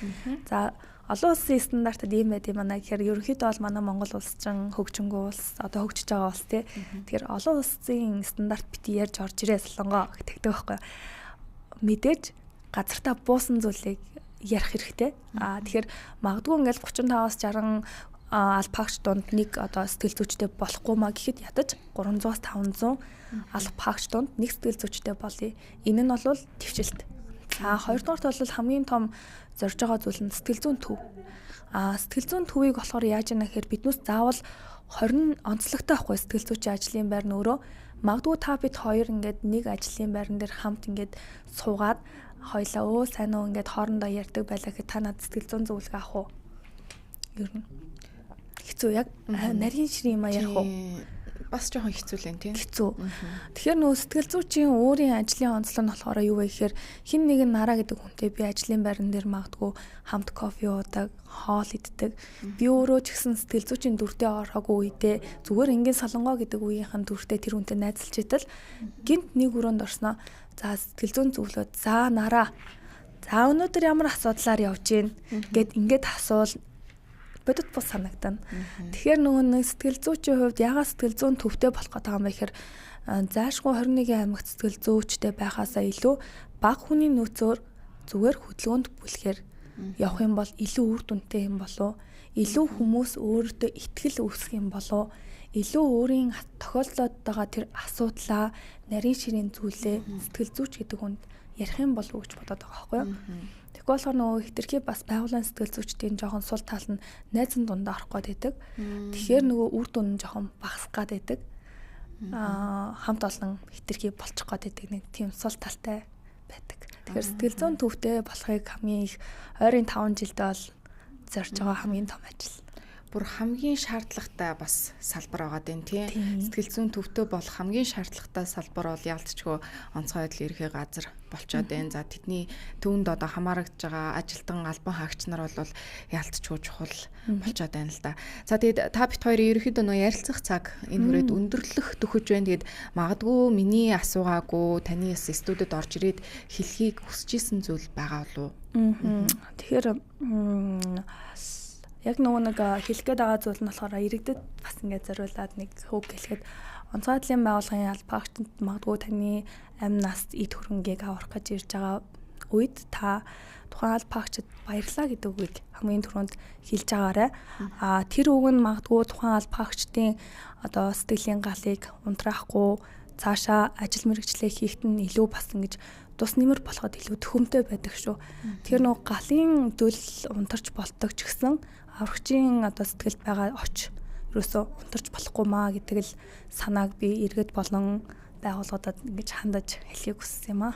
За олон улсын стандартад ийм байд юм байна гэхээр ерөнхийдөө бол манай Монгол улс чинь хөгжингүү улс одоо хөгжиж байгаа улс тий. Тэгэхээр олон улсын стандарт бити ярьж орж ирээ солонгоо гэдэг байхгүй юу. Мэдээж газартаа буусан зүйлийг ярих хэрэгтэй. Тэгэхээр магадгүй ингээл 35-аас 60 алпагч дунд нэг одоо сэтгэл зүйчтэй болохгүй маа гэхэд ядаж 300-аас 500 алпагч дунд нэг сэтгэл зүйчтэй болъё. Энэ нь бол твшилт. За хоёрдугаарт бол хамгийн том зорж байгаа зүйл нь сэтгэл зүйн төв. Сэтгэл зүйн төвийг болохоор яаж яана гэхээр биднээс заавал 20 онцлогтой байхгүй сэтгэл зүйчийн ажлын байр нь өөрөө магадгүй та бид хоёр ингээд нэг ажлын байран дээр хамт ингээд суугаад хоёлаа өө сайн уу ингээд хоорондоо ярьдаг байлаа гэхэд та надад сэтгэл зүйн зөвлөгөө авах уу? Ер нь хэцүү яг нарийн ширийн юм ярих уу? Бас жоохон хэцүү л юм тийм. Хэцүү. Тэгэхээр нөгөө сэтгэл зүйчийн өөрийн ажлын онцлог нь болохоор юу вэ гэхээр хин нэгэн нараа гэдэг хүнтэй би ажлын байран дээр магадгүй хамт кофе уудаг, хоол иддэг. Би өөрөө ч гэсэн сэтгэл зүйчийн дүртэй ороогүй үедээ зүгээр энгийн солонгоо гэдэг үеийнхэн дүртэй тэр хүнтэй найзалж идэл гинт нэг өрөөнд орсноо. За сэтгэл зүйн зөвлөгөө. За нараа. За өнөөдөр ямар асуудлаар явж гин гэд ингээд асуул бодит бус санагдана. Тэгэхээр нөгөө нэг сэтгэл зүйчийн хувьд ягаад сэтгэл зүйн төвтэй болох гэдэг юм бэ гэхээр зайшгүй 21 аймагт сэтгэл зүйчтэй байхаасаа илүү бага хүний нөөцөөр зүгээр хөдөлгөөнд бүлэхээр явах юм бол илүү үр дүнтэй юм болов илүү хүмүүс өөртөө итгэл үүсгэх юм болов илүү өөрийн тохиолдоод байгаа тэр асуудлаа нарийн ширийн зүйлээ сэтгэл зүйч гэдэг хүнд ярих юм болов уу гэж бодоод байгаа байхгүй юу? Тэгэхгүй болохоор нөгөө хэтэрхий бас байгууллагын сэтгэл зүйчдийн жоохон сул тал нь найзан дундаа орох гээд байдаг. Тэгэхээр нөгөө үр дүн нь жоохон багасах гээд байдаг. Хамт олон хэтэрхий болчих гээд байдаг нэг тийм сул талтай байдаг. Тэгэхээр сэтгэл зүйн төвтэй болохыг хамгийн их ойрын 5 жилдээ бол зорж байгаа хамгийн том ажил. Бүр хамгийн шаардлагатай бас салбар байгаа даа тий. Сэтгэл зүйн төвтэй болох хамгийн шаардлагатай салбар бол яалтчгүй онцгой байдал ерхий газар болчоод байна. За тэдний төвөнд одоо хамаарагдж байгаа ажилтан албан хаагч нар бол яалтчгүй чухал болчоод байна л да. За тэгээд та бит хоёрын ерөнхийдөө нөө ярилцах цаг энэ хүрээд өндөрлөх төхөж байна. Тэгээд магадгүй миний асуугаагүй таны бас студид орж ирээд хэлхийг хүсэж исэн зүйл байгаа болов уу? Тэгэхээр яг нөгөө нэг хэлэх гээд байгаа зүйл нь болохоор иргэдэд бас ингээд зориулаад нэг хөг хэлэхэд онцгой байдлын байгууллагын албаагчид магадгүй таны амь нас эд хөрөнгийг аврах гэж ирж байгаа үед та тухайн албаагчид баярлалаа гэдэг үгийг хамгийн түрүүнд хэлж байгаарай. Тэр үг нь магадгүй тухайн албаагчдын одоо сэтгэлийн галыг унтраахгүй цаашаа ажил мэргэжлээ хийхэд нь илүү бас ингэж тус нэмэр болоход илүү төхөмтэй байдаг шүү. Тэгэхээр нөгөө галын дөл унтарч болдог ч гэсэн аврагчийн одоо сэтгэлд байгаа оч ерөөсөө унтарч болохгүй маа гэдэг л санааг би иргэд болон байгууллагуудад ингэж хандаж хэлхийг хүссэн юм аа.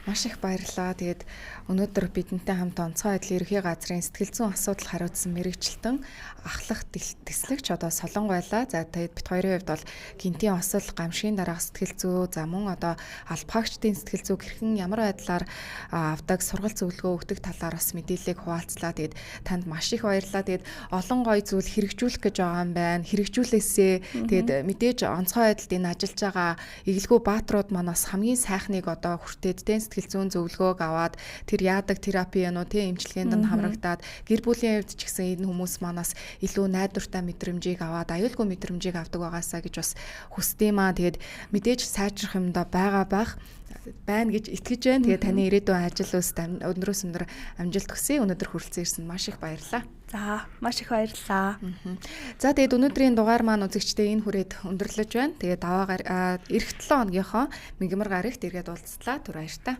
Маш их баярлалаа. Тэгээд өнөөдөр бидэнтэй хамт онцгой байдлын ерхий газрын сэтгэл зүйн асуудал хариуцсан мэрэгчлэн ахлах тэслэгч одоо Солонго байлаа. За тэгээд бит хоёрын хувьд бол гинтийн осол, гамшигын дараах сэтгэл зүй, за мөн одоо албаагчдын сэтгэл зүйг хэрхэн ямар байдлаар авдаг сургалт зөвлөгөө өгдөг талаар бас мэдээллийг хуваалцлаа. Тэгээд танд маш их баярлалаа. Тэгээд олон гоё зүйл хэрэгжүүлэх гэж байгаа юм байна. Хэрэгжүүлээсээ. Тэгээд мэдээж онцгой байдалд энэ ажиллаж байгаа эгэлгүй бааtruуд маань бас хамгийн сайхныг одоо хүртээд тэн сэтгэл зүйн зөвлөгөөг аваад тэр яадаг терапи юм уу тийм эмчилгээнд нь хамрагдаад гэр бүлийн хувьд ч гэсэн энэ хүмүүс манаас илүү найдвартай мэдрэмжийг аваад аюулгүй мэдрэмжийг авдаг байгаасаа гэж бас хүсдэм аа. Тэгээд мэдээж сайжрах юмдаа байгаа байх байна гэж итгэж байна. Тэгээд таны ирээдүйн ажил үйлс өндрөөс өндөр амжилт хүсье. Өнөөдөр хүрэлцэн ирсэн маш их баярлалаа. За, маш их баярлалаа. За тэгээд өнөөдрийн дугаар маань үзэгчдээ энэ хүрээд өндөрлөж байна. Тэгээд даваа эх 7 хоногийнхоо мигмар гарагт эргээд уулзлаа. Түр баяртай.